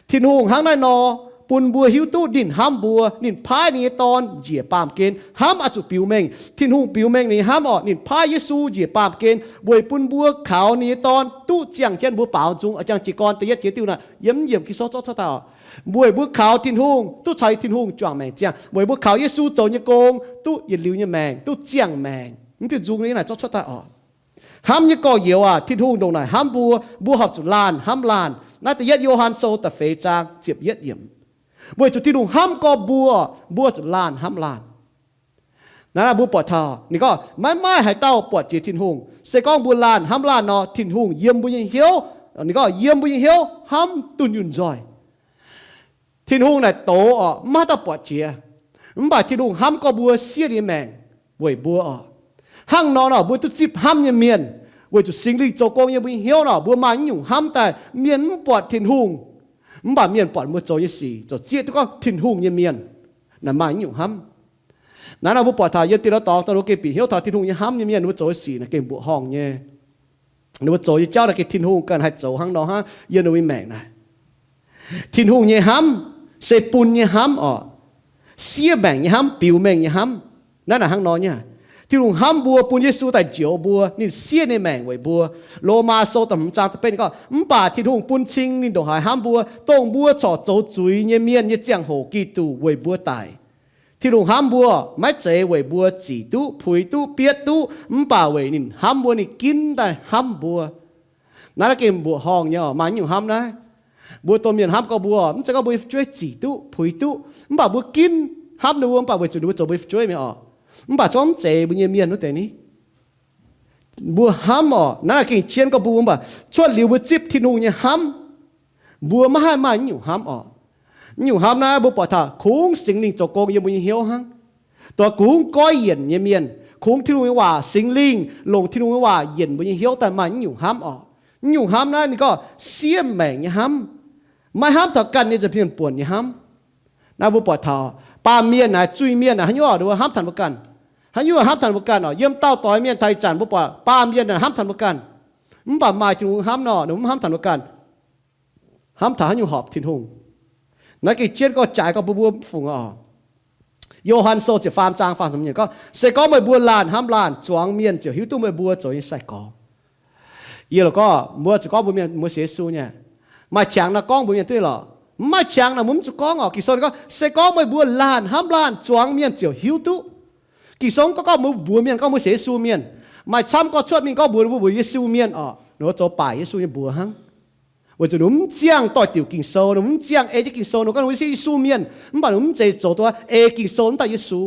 Tin-Hungh hnangv naaiv nor bun mbuo hiuv duqv ninh hnamv mbuo. Ninh paaiv ninh nyei Dorn njiec baamh gen. Hnamv oix zuqc biux mengh. Tin-Hungh biux mengh ninh nyei hnamv oc. Ninh paaiv Yesu njiec baamh gen weic bun mbuo kaux ninh nyei Dorn duqv ziangh jienv mbuo baaux nzung, jangx jiez gorn da'yietv jiex diuh naaic, yiem yiemc Ging-Sou zorqv cuotv daaih oc. Weic mbuo kaux Tin-Hungh duqv caux Tin-Hungh juangc maengc ziangh, weic mbuo kaux Yesu zoux nyei gong duqv yietc liuz nyei maengc, duqv ziangh maengc, mv diuh nzung nyei naaic zorqv cuotv daaih oc. Hnamv nyei gorx-youz aac, Tin-Hungh ndongc naaic hnamv mbuo, mbuo horpc zuqc laanh hnamv laanh. Naaiv da'yietv Yo^han Sou da'feix zaang ziepc yietv yiemc. Weic zuqc Tin-Hungh hnamv gorx mbuo, mbuo zuqc laanh hnamv laanh. Naaiv mbuo buatc taux ninh gorngv maiv maaih haaix dauh buatc jiex Tin-Hungh. Se gorngv mbuo laanh hnamv laanh nor, Tin-Hungh yiem mbuo nyei hnyouv, ninh gorngv yiem mbuo nyei hnyouv hnamv dunh yunh nzoih. Tin-Hungh naaic doz oc, mv maaih haaix dauh buatc jiex. Mv baac Tin-Hungh hnamv gorx mbuo, siev ninh nyei maengc weic mbuo oc. Hnangv nor nor mbuo duqv zipv hnamv nyei mienh, weic zuqc Singx Lingh zoux gong yiem mbuo nyei hnyouv nor, mbuo maaih nyungc hnamv daaih mienh mv buatc Tin-Hungh, mv baac mienh buatc mbuo zoux nyei sic zoux zieqv duqv gorngv Tin-Hungh nyei mienh. Naaic maaih nyungc hnamv. Naaiv nor mbuo buatc taux yiem dieh lorz dorngx daaih, mbuo gengh bieqc hnyouv taux Tin-Hungh nyei hnamv nyei mienh, ninh mbuo zoux nyei sic naaic gengh mbuoqc horngh nyei. Ninh mbuo zoux nyei jauv naaic gengh Tin-Hungh ganh haih zoux hnangv nor hnangv yiem ninh mbuo nyei maengc naaic. Tin-Hungh nyei hnamv se bun nyei hnamv oc. Siev maengc nyei hnamv, biux mengh nyei hnamv. Naaiv naaic hnangv nor nyei. Tin-Hungh hnamv mbuo, bun Yesu daaih njoux mbuo, ninh siev ninh maengc weic mbuo. Lomaa Sou da'hmz zaang da'betv ninh gorngv, mv baac Tin-Hungh bun cing ninh ndongc haaix hnamv mbuo, dongh mbuo corc zoux zuiz nyei mienh nyei ziangh hoc Giduc weic mbuo daic. Tin-Hungh hnamv mbuo maiv zeiz weic mbuo zic duqv, puix duqv, bietv duqv, mv baac weic ninh hnamv mbuo, ninh ginv daaih hnamv mbuo. Naaiv naaiv gengh mbuoqc horngh nyei oc. Maaih nyungc hnamv naaiv, mbuo domh mienh hnamv gorx mbuo, mv zeiz gorngv mbuo nyei fu'jueiv zic duqv, puix duqv, mv baac mbuo ginv hnamv ninh mbuo, mv baac weic zuqc ninh mbuo zoux mbuo nyei fu'jueiv mi'aqv oc. Mv baac zorqv mv zeiz mbuo nyei mienh wuov deix ni, mbuo hnamv oc. Naaiv naaiv gengh jien gorx mbuo, mv baac cuotv liuz mbuo zipv Tin-Hungh nyei hnamv, mbuo maiv haih maaih nyungc hnamv oc. Nyungc hnamv naaiv mbuo buatc taux kungx Singx Lingh zoux gong yiem mbuo nyei hnyouv hnangv. Dongh kungx goiv yienc nyei mienh, kungx Tin-Hungh nyei waac, Singx Lingh longc Tin-Hungh nyei waac yienc mbuo nyei hnyouv daaih maaih nyungc hnamv oc. Nyungc hnamv naaiv ninh gorngv siev maengc nyei hnamv, maiv hnamv taux ganh nyei nza'hmien buonc nyei hnamv. Naaiv mbuo buatc taux baamh mienh naaic, zuiz-mienh naaic, haaix nyungc ninh mbuo hnamv taux mbuo ganh? Haaix nyungc hnamv taux mbuo ganh oc? Yiem daauh doix mienh taux ih zanc mbuo buatc baamh mienh naaic hnamv taux mbuo ganh, mv baac maaih Tin-Hungh hnamv nor, ninh mbuo mv hnamv taux mbuo ganh. Hnamv taux haaix nyungc horpc Tin-Hungh? Naaiv gengh jienv gorngv jaaix gorngv bun mbuo mv fungc oc. Yo^han Sou ziepc faam zaang faam ziepc nyeic gorngv, se gorngv meih mbuo laanh hnamv laanh, zuangx mienh ziouc hiuv duqv meih mbuo zoux nyei sai-gorx. Yie loc gorngv mbuo zuqc gorngv mbuo mienh mbuo sienx Yesu nyei, maaih qangx nor gorngv mbuo mienh duqv lorqc. Mv maaih qangx nor mbuo mv zuqc gorngv oc. Ging-Sou gorngv, se gorngv meih mbuo laanh hnamv laanh, zuangx mienh ziouc hiuv duqv. Ging-Sou mv gorngv gorngv mbuo mbuox mienh gorngv mbuo sienx Yesu mienh. Maaih camv gorngv cuotv mingh gorngv mbuox mbuo mbuox Yesu mienh oc, ninh mbuo zoux baaic Yesu nyei mbuox hnangv. Weic zuqc ninh mv ziangh doix-diuc Ging-Sou, ninh mv ziangh ei jienv Ging-Sou, ninh gorngv ninh mbuo sienx Yesu mienh, mv baac ninh mv zeiz zoux duqv ei Ging-Sou wuov dauh Yesu.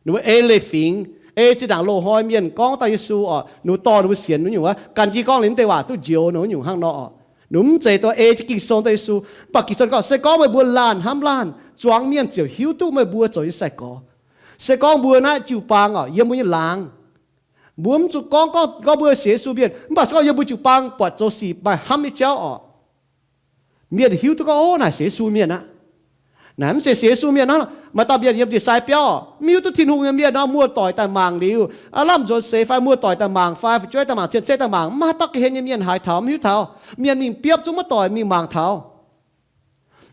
Ninh mbuo ei leiz-fingx, ei zinh ndaangc loz-hnoi mienh gorngv dauh Yesu oc, ninh mbuo dorh ninh mbuo sienx wuov nyungc wuov, gan jienv gorngv liuz mv deix waac duqv njoux ninh wuov nyungc hnangv nor oc. Ninh mv zeiz duqv ei jienv Ging-Sou dauh Yesu. Mv baac Ging-Sou gorngv, se gorngv meih mbuo laanh hnamv laanh, zuangx mienh ziouc hiuv duqv meih mbuo zoux nyei sai-gorx. Se gorngv mbuo naaiv jiu-baang oc, yiem mbuo nyei laangz, mbuo mv zuqc gorngv, gorngv, gorngv mbuo sienx Yesu mienh, mv baac se gorngv yiem mbuo jiu-baang buatc zoux sic maaih hnamv nyei jauv oc, mienh hiuv duqv gorngv, ov, naaic sienx Yesu mienh aqv. Naaic mv zeiz sienx Yesu mienh hnangv. Maaih dauh mienh yiem ndie-sai biauv oc, mv hiuv duqv Tin-Hungh nyei mienh nor, muoz-doic daaih mangc liuz, aav lamh nzuonx seix fai muoz-doic daaih mangc fai fu'jueiv daaih mangc, cien-ceqv daaih mangc, mv maaih haaix dauh ga'hlen nyei mienh haiz taux, mv hiuv taux. Mienh mingh biopv zungv maiv doic mingh mangc taux.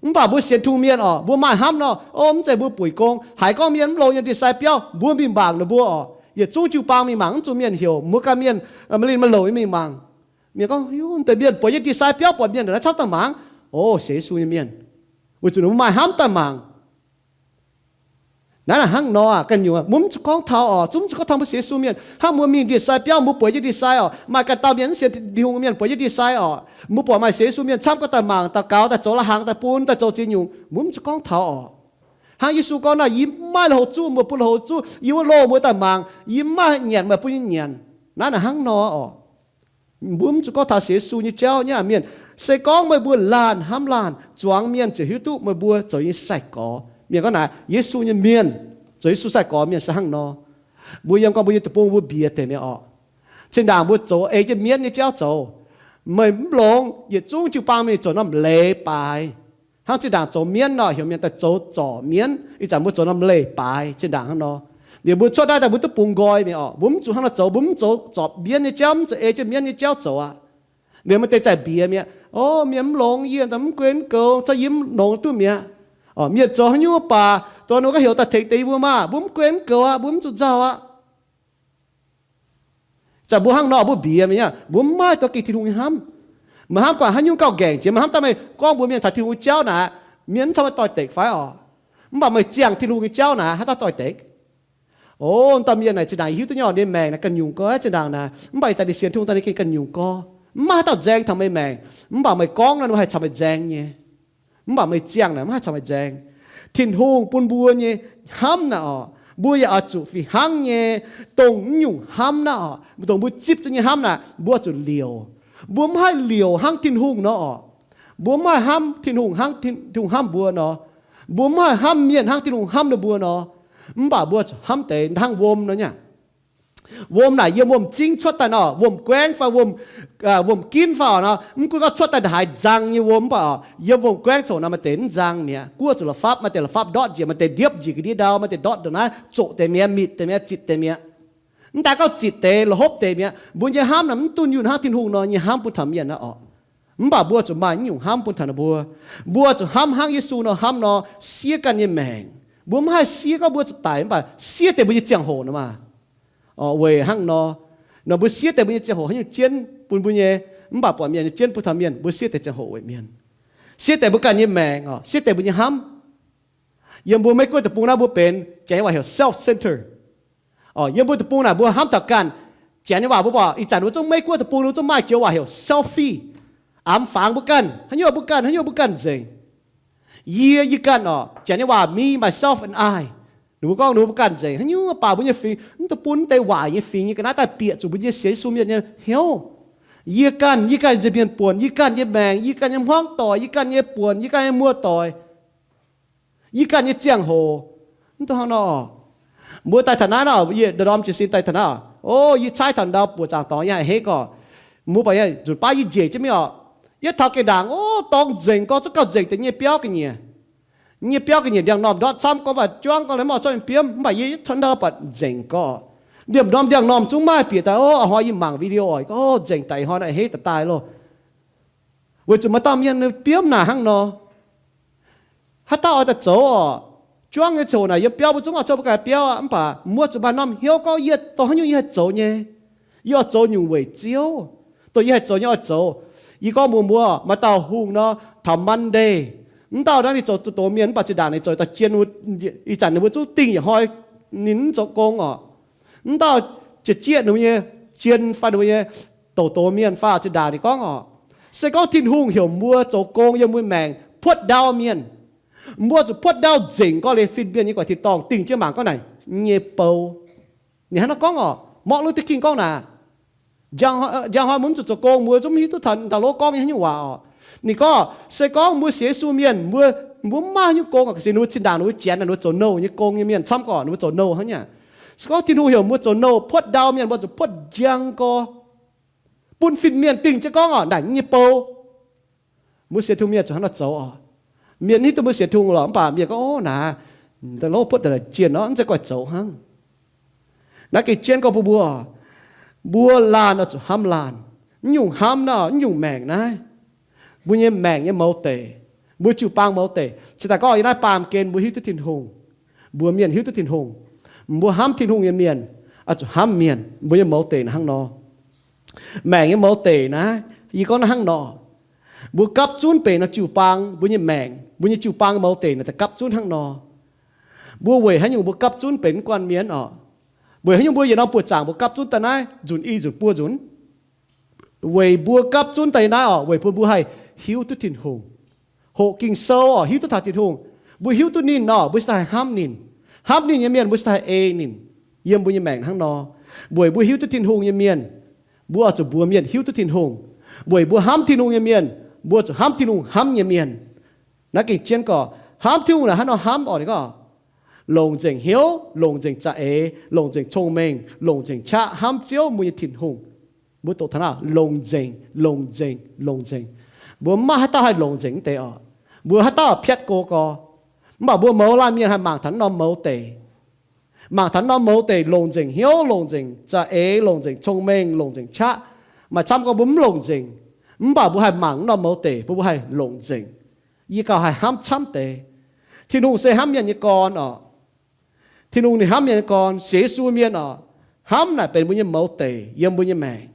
Mv baac mbuo sienx Tin-Hungh mienh oc, mbuo maaih hnamv nor, ov, mv zeiz mbuo buic gong. Haiz gorngv mienh mv longx yiem ndie-sai biauv, mbuo mingh mangc ninh mbuo oc. Yietc zungv jiu-baang mingh mangc, mv zuqc mienh heuc, mbuo ganh mienh maaih linh maaih louc nyei mingh mangc. Mienh gorngv, heuc deix mienh buatc yiem ndie-sai biauv buatc mienh ndongc naaiv camv daaih mangc. Ov, sienx Yesu nyei mienh. Weic zuqc ninh mbuo maaih hnamv daaih mangc. Naaiv naaic hnangv nor aqv, ganh nyungc mbuo mv zuqc gorngv taux oc, zungv mv zuqc gorngv taux mbuo sienx Yesu mienh. Hnangv mbuo mingh ndie-sai biauv, mbuo buatc yiem ndie-sai oc, maaih ganh dauh mienh mv sienx Tin-Hungh mienh buatc yiem ndie-sai oc, mbuo buatc maaih sienx Yesu mienh camv gorngv daaih mangc, daux gaux daaih zoux la'hangx daaih bun, daaih zoux ziex nyungc, mbuo mv zuqc gorngv taux oc. Hnangv Yesu gorngv naaic, yie mv maaih lui-houx zuqv, mbuo bun lui-houx zuqv, yie wuov loh mbuo daaih mangc, yie mv maaih nyanc meih bun yie nyanc. Naaiv naaic hnangv nor oc. Mbuo mv zuqc gorngv taux sienx Yesu nyei jauv nyei aqv mienh. Se gorngv meih mbuo laanh hnamv laanh, zuangx mienh ziouc hiuv duqv meih mbuo zoux nyei sai-gorx. Mienh gorngv naaic, Yesu nyei mienh, zoux Yesu sai-gorx mienh se hnangv nor. Mbuo yiem gorngv mbuo nyei deic-bung mbuo mbiex deix mi'aqv oc. Zinh ndaangc mbuo zoux ei jienv mienv nyei jauv zoux. Meih mv longx, yietc zungv jiu-baang mingh zoux norm leiz-baaix. Hnangv zinh ndaangc zoux mienv nor, heuc mienh daaih zoux zorc mienv. Ih zanc mbuo zoux norm leiz-baaix zinh ndaangc hnangv nor. Liuz mbuo cuotv naaiv daaih mbuo duqv bungx nqoi mi'aqv oc. Mbuo mv zuqc hnangv nor zoux, mbuo mv zoux zorc mienv nyei jauv, mv zuqc ei jienv mienv nyei jauv zoux aqv. Liuz maaih deix zaaih mbiex mi'aqv, ov, mienh mv longx, yie daaih mv gunv goux, zorqv yie mv longx duqv mi'aqv. Mienh zoux haaix nyungc baac dongh ninh mbuo gorngv heuc daaih tengx deix yie mbuo maah, mbuo mv gunv goux aqv, mbuo mv zuqc nzauh aqv. Zanc mbuo hnangv nor mbuo mbiex mi'aqv, mbuo mv maaih dorh gengh Tin-Hungh nyei hnamv. Meih hnamv guangc haaix nyungc gauh nqaengc jiex, meih hnamv daaih meih gorngv mbuox mienh taux Tin-Hungh nyei jauv naaic, mienh mv cingx meih doix-dekc fai oc. Mv baac meih ziangh Tin-Hungh nyei jauv naaic, haaix dauh doix-dekc? O, dauh mienh naaic zinh ndaangc yie hiuv duqv nyei oc, ninh maengc naaic ganh nyungc gorx zinh ndaangc naaic, mv baac ih zanc ninh sienx Tin-Hungh daaih ninh gengh ganh nyungc gorx. Mv maaih haaix dauh nzaeng taux meih maengc, mv baac meih gorngv nor ninh mbuo haih caux meih nzaeng nyei. Mv baac meih ziangh naaic mv haih caux meih nzaeng. Tin-Hungh bun mbuo nyei hnamv naaic oc, mbuo yaac oix zuqc fih hnangv nyei, dongh naaiv nyungc hnamv naaiv oc, dongh mbuo zipv duqv nyei hnamv naaic, mbuo oix zuqc liouc. Mbuo mv haih liouc hnangv Tin-Hungh nor oc. Mbuo mv haih hnamv Tin-Hungh hnangv Tin-Hungh hnamv mbuo nor. Mbuo mv haih hnamv mienh hnangv Tin-Hungh hnamv ninh mbuo nor. Mv baac mbuo zuqc hnamv deix hnangv wuom nor nyei. Wuom naaic yiem wuom-zingv cuotv daaih nor, wuom-guaengv fai wuom, wuom-ginv fai oc nor, mv gunv gorngv cuotv daaih ndongc haaix nzang nyei wuom mv baac oc, yiem wuom-guaengv coc nor maaih deix mv nzang mi'aqv. Guoqv zuqc la'fapv, maaih deix la'fapv ndortv njiec, maaih deix ndiepv njiec ga'ndiev ndau, maaih deix ndortv ndongc naaiv, zoqc deix mi'aqv, mitc deix mi'aqv, zitc deix mi'aqv. Mv daaih gorngv zitc deix, la'hopv deix mi'aqv. Mbuo nyei hnamv naaic mv dunh yunh hnangv Tin-Hungh nor nyei hnamv bun taux mienh naaiv oc. Mv baac mbuo zuqc maaih naaiv nyungc hnamv bun taux ninh mbuo. Mbuo zuqc hnamv hnangv Yesu nor hnamv nor, siev ganh nyei maengc. Mbuo mv haih siev gorngv mbuo zuqc daic mv baac siev deix mbuo nyei ziangh hoc nor maah. Weic hnangv nor, nor mbuo siev deix mbuo nyei ziangh hoc haaix nyungc jienv bun mbuo nyei, mv baac buatc mienh nyei jienv bun taux mienh, mbuo siev deix ziangh hoc weic mienh. Siev deix mbuo ganh nyei maengc oc, siev deix mbuo nyei hnamv. Yiem mbuo Meiv Guoqv deic-bung naaiv mbuo benx janx nyei waac heuc self-centered. Yiem mbuo deic-bung naaic mbuo hnamv taux ganh. Janx nyei waac mbuo buatc ih zanc mbuo zungv Meiv Guoqv deic-bung, mbuo zungv maaih joux waac heuc selfie. Amx fangx mbuo ganh, haaix nyungc mbuo ganh, haaix nyungc mbuo ganh nzengc. Yie, yie ganh oc. Janx nyei waac me, myself and I. Ninh mbuo gorngv ninh mbuo ganh nzengc. Haaix nyungc baac mbuo nyei fingx, mv dungx bun deix waaic nyei fingx nyei ga'naaiv daaih bieqc zuqc mbuo nyei sienx Yesu mienh nyei hnyouv. Yie ganh, yie ganh nza'hmien buonc, yie ganh nyei maengc, yie ganh nyei hmuangv doic, yie ganh nyei buonc, yie ganh nyei muoz-doic, yie ganh nyei ziangh hoc. Mv dungx hnangv nor. Mbuo daaih taux naaiv nor, yie ndorm jiez sin daaih taux naaiv. O, yie caaiv taux ndau buoqc zaangc dorngx yie haih hei gorqv, mbuo baac nzunc baav yie njiec jienv mingh oc. Yie taux geh ndaangc, o, dorngx nzengc gorx, zungv gauh nzengc deix nyei biauv ga'nyiec. Nyei biauv ga'nyiec ndiangx-normh ndortv camv gorngv, mv baac juangv gorngv, mv baac cuotv ndau baac nzengc gorx. Ndiangx-normh ndiangx-normh zungv maaih bieqc daaih, o, a'hnoi yie mangc video oc, o, nzengc daaih ih hnoi naaiv hei daaih daaih loh. Weic zuqc maaih dauh mienh biomv naaic hnangv nor. Haaix dauh oix daaih zoux oc? Juangv nyei ziangh hoc naaic yiem biauv mbuo zungv oix zoux mbuo ganh biauv aqv. Mv baac mbuo zuqc maaih norm hnyouv gorngv yie dongh haaix nyungc yie haih zoux nyei. Yie oix zoux nyungc weic Ziouv. Dongh yie haih zoux nyei oix zoux. Yie gorngv mbuox mbuo, maaih dauh hungh nor, taux Monday, mv dauh naaiv ninh zoux zuqc doz mienh, mv baac zinh ndaangc ninh zoux daaih jien, ih zanc ninh mbuo zungv dingh yietc hnoi ninh mv zoux gong oc. Mv dauh jiex jieqv ninh mbuo nyei jien fai ninh mbuo nyei doz doz mienh fai zinh ndaangc ninh gorngv oc, se gorngv Tin-Hungh heuc mbuo zoux gong yiem mbuo maengc puotv ndau mienh, mbuo zuqc puotv ndau nzengc gorx-leiz fin-mienh nyei guaix tin-dorngh dingh jienv mangc gorngv naaic nyei bou. Ninh hnangv naaiv gorngv oc. Martin Luther King gorngv naaic, njang hnoi mbuo mv zuqc zoux gong, mbuo zungv mv hiuv duqv taux da'lov gorngv nyei haaix nyungc waac oc. Ninh gorngv se gorngv mbuo sienx Yesu mienh, mbuo, mbuo mv maaih haaix nyungc gong aqv. Ga'sie ninh mbuo zinh ndaangc ninh mbuo janx naaic ninh mbuo zoux nouh nyei gong nyei mienh camv gorqv ninh mbuo zoux nouh hnangv nyei. Se gorngv Tin-Hungh heuc mbuo zoux nouh puotv ndau mienh, mbuo zuqc puotv njang gorx bun fin-mienh dingh jienv gorngv oc naaic nyei bou. Mbuo sienx Tin-Hungh mienh zuqc hnangv nor zoux oc. Mienh mv hiuv duqv mbuo sienx Tin-Hungh lorqc, mv baac mienh gorngv, ov, naaiv da'lov puotv daaih jienh nor, mv zeiz gorngv zoux hnangv. Naaiv gengh jienv gorngv bun mbuo, mbuo laanh oix zuqc hnamv laanh. Mv nyungc hnamv naaiv, mv nyungc maengc naaiv, mbuo nyei maengc nyei mouz deic, mbuo jiu-baang mouz deic. Cingx daaih gorngv yiem naaiv baamh gen mbuo hiuv duqv Tin-Hungh, mbuo mienh hiuv duqv Tin-Hungh, mbuo hnamv Tin-Hungh nyei mienh oix zuqc hnamv mienh. Mbuo nyei mouz deic naaiv hnangv nor, maengc nyei mouz deic naaiv, yie gorngv naaiv hnangv nor, mbuo gapv zunv benx nor jiu-baang, mbuo nyei maengc, mbuo nyei jiu-baang mouz deic naaic daaih gapv zunv hnangv nor. Mbuo weic haaix nyungc mbuo gapv zunv benx mv guanh mienh oc? Weic haaix nyungc mbuo yietc norm buoqc zaangc mbuo gapv zunv daaih naaiv nzunc i nzunc buo nzunc? Weic mbuo gapv zunv daaih naaiv oc, weic bun mbuo haih hiuv duqv Tin-Hungh, hoqc Ging-Sou oc, hiuv duqv taux Tin-Hungh. Mbuo hiuv duqv ninh oc, mbuo cingx daaih haih hnamv ninh. Hnamv ninh nyei mienh mbuo cingx daaih haih ei ninh yiem mbuo nyei maengc hnangv nor. Weic mbuo hiuv duqv Tin-Hungh nyei mienh, mbuo oix zuqc mbuox mienh hiuv duqv Tin-Hungh. Weic mbuo hnamv Tin-Hungh nyei mienh, mbuo zuqc hnamv Tin-Hungh hnamv nyei mienh. Naaiv gengh jienv gorqv hnamv Tin-Hungh naaic hnangv nor hnamv oc. Ninh gorngv longc nzengc hnyouv, longc nzengc za'eix, longc nzengc cong-mengh, longc nzengc qaqv hnamv Ziouv mbuo nyei Tin-Hungh. Mbuo doqc taux naaiv longc nzengc, longc nzengc, longc nzengc. Mbuo mv maaih haaix dauh haih longc nzengc mv deix oc. Mbuo haaix dauh piatv go gorx. Mv baac mbuo mouz laanh mienh haih mangc taux norm mouz deic, mangc taux norm mouz deic longc nzengc hnyouv, longc nzengc za'eix, longc nzengc cong-mengh, longc nzengc qaqv. Maaih camv gorngv mbuo mv longc nzengc, mv baac mbuo haih mangc norm mouz deic bun mbuo haih longc nzengc. Yie gauh haih hnamv camv deix. Tin-Hungh se hnamv mienh nyei gorn oc. Tin-Hungh ninh hnamv mienh nyei gorn, sienx Yesu mienh oc, hnamv naaic benx mbuo nyei mouz deic yiem mbuo nyei maengc.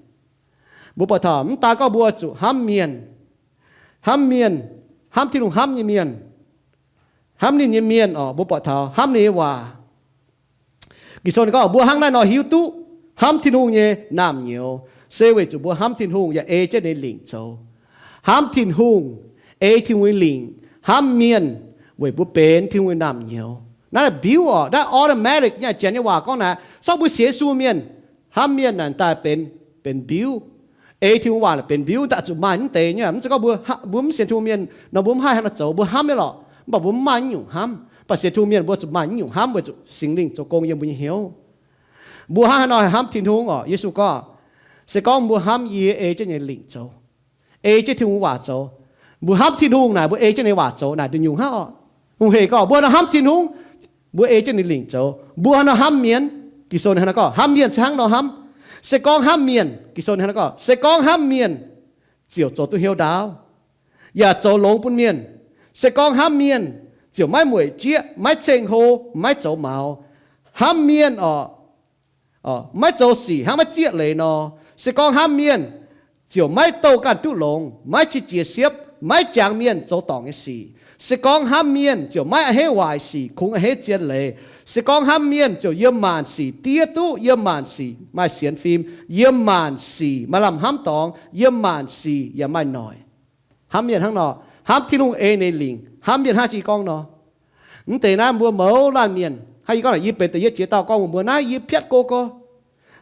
Mbuo buatc taux mv daan gorngv mbuo zuqc hnamv mienh, hnamv mienh, hnamv Tin-Hungh hnamv nyei mienh, hnamv ninh nyei mienh oc, mbuo buatc taux hnamv ninh nyei waac. Ging-Sou ninh gorngv mbuo hnangv naaiv nor hiuv duqv hnamv Tin-Hungh nyei naamh nyouz se weic zuqc mbuo hnamv Tin-Hungh yaac ei jienv ninh nyei lingc zoux. Hnamv Tin-Hungh, ei Tin-Hungh nyei lingc, hnamv mienh, weic mbuo benx Tin-Hungh nyei naamh nyouz. Naaiv mbiuv oc, naaiv automatic nyei. Janx nyei waac gorngv naaic, se gorngv mbuo sienx Yesu mienh, hnamv mienh naaic daaih benx, benx mbiuv. Ei Tin-Hungh waac naaic benx mbiuv, daaih zuqc maaih mv deix nyei. Mv zeiz gorngv mbuo, mbuo mv sienx Tin-Hungh mienh nor mbuo mv haih hnangv nor zoux, mbuo hnamv nyei lorqc, mv baac mbuo mv maaih naaiv nyungc hnamv. Mv baac sienx Tin-Hungh mienh mbuo zuqc maaih naaiv nyungc hnamv weic zuqc Singx Lingh zoux gong yiem mbuo nyei hnyouv. Mbuo hnangv haaix nor haih hnamv Tin-Hungh oc? Yesu gorngv, se gorngv mbuo hnamv yie, ei jienv ninh nyei lingc zoux, ei jienv Tin-Hungh waac zoux. Mbuo hnamv Tin-Hungh naaic, mbuo ei jienv ninh nyei waac zoux naaic, nduqc nyungc hnangv oc. Hungh hec gorngv mbuo hnamv Tin-Hungh, mbuo ei jienv ninh lingc zoux. Mbuo hnangv nor hnamv mienh, Ging-Sou ninh hnangv nor gorngv hnamv mienh se hnangv nor hnamv. Se gorngv hnamv mienh, Ging-Sou ninh hnangv nor gorngv, se gorngv hnamv mienh ziouc zoux duqv hnyouv ndaauv, yaac zoux longx bun mienh. Se gorngv hnamv mienh ziouc maiv mueic jieqv, maiv ceng-hlo, maiv zoux maux. Hnamv mienh oc, maiv zoux sic hnangv maiv zieqv leiz nor. Se gorngv hnamv mienh ziouc maiv douh ganh duqv longx, maiv qiex jiez siepv, maiv jangx mienh zoux dorngc nyei sic. Se gorngv hnamv mienh ziouc maiv a'hneiv waaic sic, kungx a'hneiv zien leiz. Se gorngv hnamv mienh ziouc yiem maanc sic diev duqv, yiem maanc sic maaih sienx fim, yiem maanc sic maaih lamh hnamv dorngx, yiem maanc sic yaac maaih noic. Hnamv mienh hnangv nor, hnamv Tin-Hungh ei ninh lingc, hnamv mienh hnangv yie gorngv nor. Mv deix naaiv mbuo mouz laanh mienh, hnangv yie gorngv naaic, yie benx da'yietv jiex dauh gorngv mbuox mbuo naaiv yie piatv go gorx.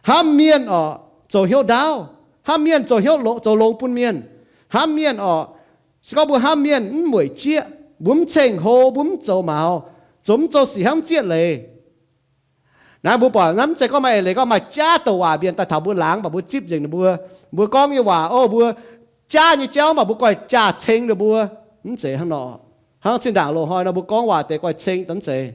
Hnamv mienh oc, zoux hnyouv ndaauv. Hnamv mienh zoux hnyouv, zoux longx bun mienh. Hnamv mienh oc, se gorngv mbuo hnamv mienh mv mueic jieqv, mbuo mv ceng-hlo, mbuo mv zoux maux, zoux mv zoux sic hnangv mv zieqv leiz. Naaiv mbuo buatc naaiv mv zeiz gorngv maaih eix leiz gorngv maaih jaav douc waac mienh daaih taux mbuo laangz, mv baac mbuo zipv nzengc ninh mbuo, mbuo gorngv nyei waac, o, mbuo jaav nyei jauv, mv baac mbuo goiv jaax-ceng ninh mbuo. Mv zeiz hnangv nor. Hnangv zinh ndaangc loz-hnoi nor mbuo gorngv waac deix goiv-ceng daaih mv zeiz.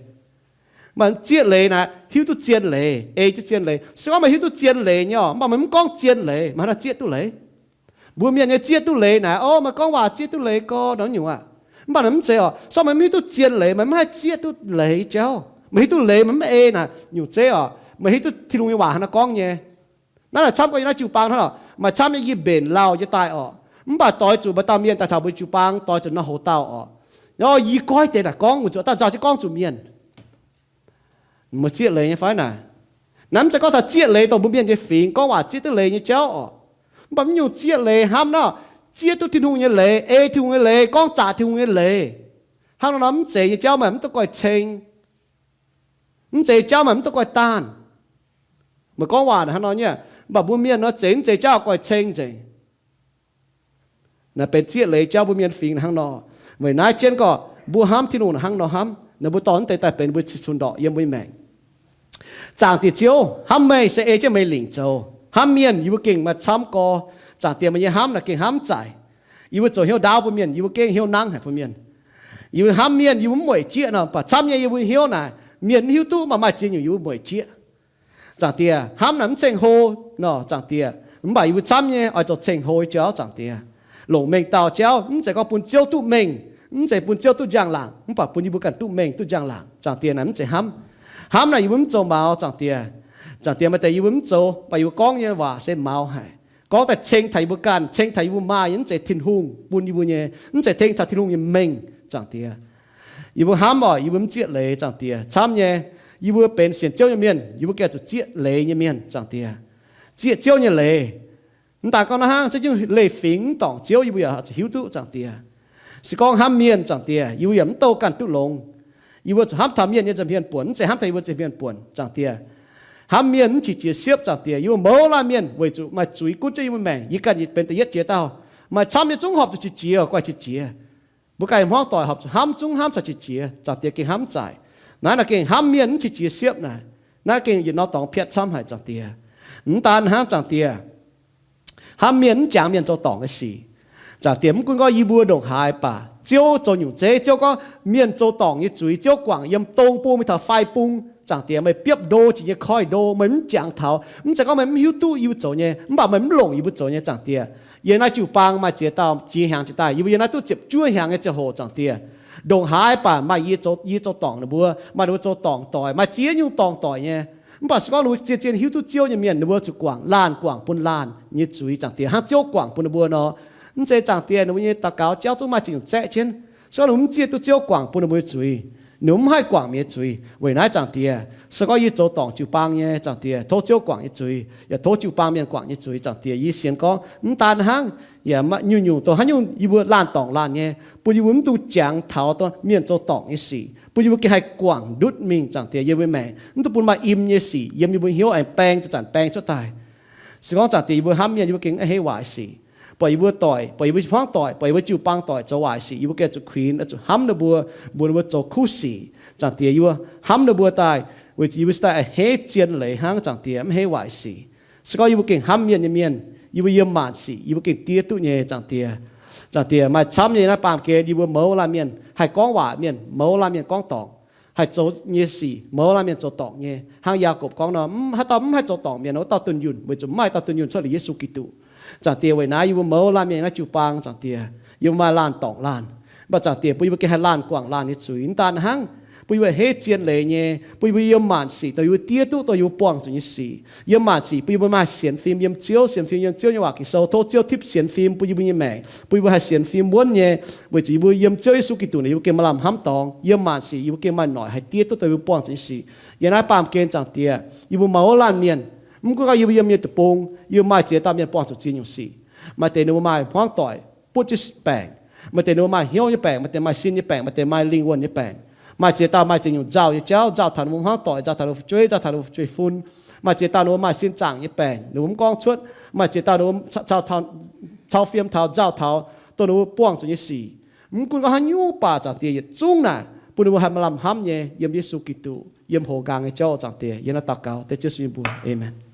Maaih zieqv leiz naaic, hiuv duqv zien leiz, ei jienv zien leiz. Se gorngv meih hiuv duqv zien leiz nyei oc, mv baac meih mv gorngv zien leiz, meih hnangv naaiv zieqv duqv leiz. Mbuo mienh nyei zieqv duqv leiz naaic, o, meih gorngv waac zieqv duqv leiz gorx nor nyungc aqv. Mv baac naaiv mv zeiz oc. Se gorngv meih mv hiuv duqv zien leiz, meih mv haih zieqv duqv leiz nyei jauv. Meih hiuv duqv leiz, meih mv ei naaic nyungc zeiv oc. Meih hiuv duqv Tin-Hungh nyei waac hnangv naaiv gorngv nyei. Naaiv naaic camv gorngv yiem naaiv jiu-baang hnangv oc. Maaih camv nyei yie mbenc lauh nyei daaih oc. Mv baac doix zuqc maaih dauh mienh daaih taux mbuo jiu-baang, doix zuqc nor hoz dauh oc. Yie goiv deix naaic gorngv, weic zuqc dauh nzauh jienv gorngv zuqc mienh. Meih zieqv leiz nyei fai naaic? Naaiv mv zeiz gorngv taux zieqv leiz dongh mbuo mienh nyei fingx gorngv waac zieqv duqv leiz nyei jauv oc. Mv baac mv nyungc zieqv leiz hnamv nor, zieqv duqv Tin-Hungh nyei leiz, ei Tin-Hungh nyei leiz, gorngv zaqc Tin-Hungh nyei leiz. Hnangv nor nor mv zeiz nyei jauv maaih mv duqv goiv ceng. Mv zeiz jauv maaih mv duqv goiv daanh. Meih gorngv waac hnangv nor nyei, mv baac mbuo mienh nor zeiz mv zeiz jauv goiv ceng nzengc. Naaiv benx zieqv leiz jauv mbuo mienh fingx hnangv nor. Weic naaiv jienv gorqv mbuo hnamv Tin-Hungh hnangv nor hnamv, naaiv mbuo dorh mv deix daaih benx mbuo cin-cun ndorqc yiem mbuo nyei maengc. Zaangc Diex Ziouv, hnamv meih se ei jienv meih lingc zoux. Hnamv mienh yie mbuo gengh maaih camv gorx. Zaangc Diex, meih nyei hnamv naaic gengh hnamv mv zaaic. Yie mbuo zoux hnyouv ndaauv bun mienh, yie mbuo gengh hnyouv nangv haic bun mienh. Yie mbuo hnamv mienh, yie mbuo mv mueic jieqv nor, mv baac camv nyei yie mbuo hnyouv naaic, mienh mv hiuv duqv, mv baac maaih ziex nyungc yie mbuo mueic jieqv. Zaangc Diex, hnamv naaic mv ceng hlo nor, Zaangc Diex, mv baac yie mbuo camv nyei oix zoux ceng hlo nyei jauv, Zaangc Diex. Longc mengh dauh jauv, mv zeiz gorngv bun Ziouv duqv mengh, mv zeiz bun Ziouv duqv njang-laangc, mv baac bun yie mbuo ganh duqv mengh duqv njang-laangc, Zaangc Diex, naaic mv zeiz hnamv. Hnamv naaic yie mbuo mv zoux maux, Zaangc Diex. Zaangc Diex, maaih deix yie mbuo mv zoux, mv baac yie mbuo gorngv nyei waac se maux haic. Gorngv daaih ceng taux yie mbuo ganh, ceng taux yie mbuo maaih nyei, mv zeiz Tin-Hungh bun yie mbuo nyei, mv zeiz tengx taux Tin-Hungh nyei mengh, Zaangc Diex. Yie mbuo hnamv oc, yie mbuo mv zieqv leiz, Zaangc Diex. Camv nyei, yie mbuo benx sienx Ziouv nyei mienh, yie mbuo gengh zuqc zieqv leiz nyei mienh, Zaangc Diex. Zieqv Ziouv nyei leiz. Mv daan gorngv naaiv hnangv, za'gengh leiz-fingx mv dorngc Ziouv yie mbuo yaac zuqc hiuv duqv, Zaangc Diex. Se gorngv hnamv mienh, Zaangc Diex, yie mbuo yaac mv douh ganh duqv longx. Yie mbuo zuqc hnamv taux mienh nyei nza'hmien buonc, mv zeiz hnamv taux yie mbuo nza'hmien buonc, Zaangc Diex. Hnamv mienh mv qiex jiez siepv, Zaangc Diex. Yie mbuo mouz laanh mienh weic zuqc maaih zuiz gunv jienv yie mbuo maengc, yie ganh benx da'yietv jiex dauh. Maaih camv nyei zungv horpc zuqc qiex jiez, guaih qiex jiez. Mbuo ganh hmuangv doic horpc zuqc hnamv zungv hnamv caux qiex jiez, Zaangc Diex, gengh hnamv mv zaaic. Naaiv naaic gengh hnamv mienh mv qiex jiez siepv naaic, naaiv gengh yietc norm dorngx piatv camv haic, Zaangc Diex. Mv daan hnangv, Zaangc Diex, hnamv mienh mv jangx mienh zoux dorngc nyei sic. Zaangc Diex, mv gunv gorngv yie mbuo ndongc haaix baac Ziouv zoux nyungc zeiv, Ziouv gorngv mienh zoux dorngc nyei zuiz, Ziouv guangc yiem dong bung mingh taux fai bung. Zaangc Diex, meih biopv ndo jiex nyei koiv-ndo, meih mv jangx taux. Mv zeiz gorngv meih mv hiuv duqv yie mbuo zoux nyei, mv baac meih mv longc yie mbuo zoux nyei, Zaangc Diex. Yiem naaiv jiu-baang maaih ziex dauh ziex hnyangx jiex daaih, yie mbuo yiem naaiv duqv ziepc juov hnyangx nyei ziangh hoc, Zaangc Diex. Ndongc haaix baac maaih yie zoux, yie zoux dorngc ninh mbuo, maaih ninh mbuo zoux dorngc doic, maaih ziex nyungc dorngc doic nyei. Mv baac se gorngv ninh mbuo zien-zien hiuv duqv Ziouv nyei mienh, ninh mbuo zuqc guangc laanh guangc bun laanh nyei zuiz, Zaangc Diex, hnangv Ziouv guangc bun ninh mbuo nor. Mv zeiz, Zaangc Diex, ninh mbuo nyei daux gaux jauv zungv maaih ziex nyungc zaeqv jienv. Se gorngv ninh mbuo mv zieqv duqv Ziouv guangc bun ninh mbuo nyei zuiz, ninh mbuo mv haih guangc mienh nyei zuiz. Weic naaiv, Zaangc Diex, se gorngv yie zoux dorngc jiu-baang nyei, Zaangc Diex, tov Ziouv guangc nyei zuiz, yaac tov jiu-baang mienh guangc nyei zuiz, Zaangc Diex. Yie sienx gorngv mv daan hnangv, yaac maaih nyungc-nyungc dongh haaix nyungc yie mbuo laanh dorngc laanh nyei, bun yie mbuo mv dungx jangx taux mienh zoux dorngc nyei sic, bun yie mbuo gengh haih guangc ndutv mingh, Zaangc Diex, yiem mbuo maengc, mv dungx bun maaih im nyei sic yiem yie mbuo hnyouv aengx baeng zanc-zanc baeng cuotv daaih. Se gorngv, Zaangc Diex, yie mbuo hnamv mienh, yie mbuo gengh mv hei waaic sic. Buatc yie mbuo doic, buatc yie mbuo hmuangv doic, buatc yie mbuo jiu-baang doic zoux waaic sic, yie mbuo gengh zuqc kuinx, zuqc hnamv ninh mbuo, mbuox ninh mbuo zoux kuv sic. Zaangc Diex, yie mbuo hnamv ninh mbuo daaih, weic zuqc yie mbuo se daaih a'hneiv zien leiz hnangv, Zaangc Diex, mv hei waaic sic. Se gorngv yie mbuo gengh hnamv mienh nyei mienh, yie mbuo yiem maanc sic yie mbuo gengh diev duqv nyei, Zaangc Diex. Zaangc Diex, maaih camv nyei naaiv baamh gen yie mbuo mouz laanh mienh haih gorngv waac mienh, mouz laanh mienh gorngv dorngc, haih zoux nyei sic mouz laanh mienh zoux dorngc nyei. Hnangv Yaagorpc gorngv nor, mv, haaix dauh mv haih zoux dorngc mienh, wuov dauh dunh yunh, weic zuqc mv maaih dauh dunh yunh cuotv liuz Yesu Giduc. Zaangc Diex, weic naaiv yie mbuo mouz laanh mienh naaiv jiu-baang, Zaangc Diex, yie mbuo maaih laanh dorngc laanh. Mv baac Zaangc Diex, bun yie mbuo gengh haih laanh guangc laanh nyei zuiz. Mv daan hnangv, bun yie mbuo a'hneiv zien leiz nyei, bun yie mbuo yiem maanc sic dongh yie mbuo diev duqv dongh yie mbuo buangh zuqc nyei sic. Yiem maanc sic bun yie mbuo maaih sienx fim yiem Ziouv, sienx fim yiem Ziouv nyei waac Ging-Sou. Tov Ziouv tipv sienx fim bun yie mbuo nyei maengc, bun yie mbuo haih sienx fim wuonv nyei, weic zuqc yie mbuo yiem Ziouv Yesu Giduc naaic, yie mbuo gengh maaih lamh hnamv dorngx. Yiem maanc sic yie mbuo gengh maaih noic haih diev duqv dongh yie mbuo buangh zuqc nyei sic. Yiem naaiv baamh gen, Zaangc Diex, yie mbuo mouz laanh mienh, mv gunv gorngv yie mbuo yiem nyei deic-bung, yie mbuo maaih ziex dauh mienh buangh zuqc ziex nyungc sic. Maaih deix ninh mbuo maaih hmuangv doic butv jienv baengc, maaih deix ninh mbuo maaih hnyouv nyei baengc, maaih deix maaih sin nyei baengc, maaih deix maaih lingh wuonh nyei baengc. Maaih ziex dauh maaih ziex nyungc nzauh nyei jauv, nzauh taux ninh mbuo hmuangv doic, nzauh taux ninh mbuo fu'jueiv, nzauh taux ninh mbuo fu'jueiv-fun. Maaih ziex dauh ninh mbuo maaih sin zaangc nyei baengc, ninh mbuo mv gorngv cuotv. Maaih ziex dauh ninh mbuo cau, cau fiem taux, nzauh taux, dongh ninh mbuo buangh zuqc nyei sic. Mv gunv gorngv haaix nyungc baac, Zaangc Diex, yietc zungv naaic bun ninh mbuo haih maaih lamh hnamv nyei yiem Yesu Giduc, yiem hoz nqaang nyei jauv. Zaangc Diex, yie naaiv daux gaux dengv Ziouv Yesu nyei mbuox. Aamen.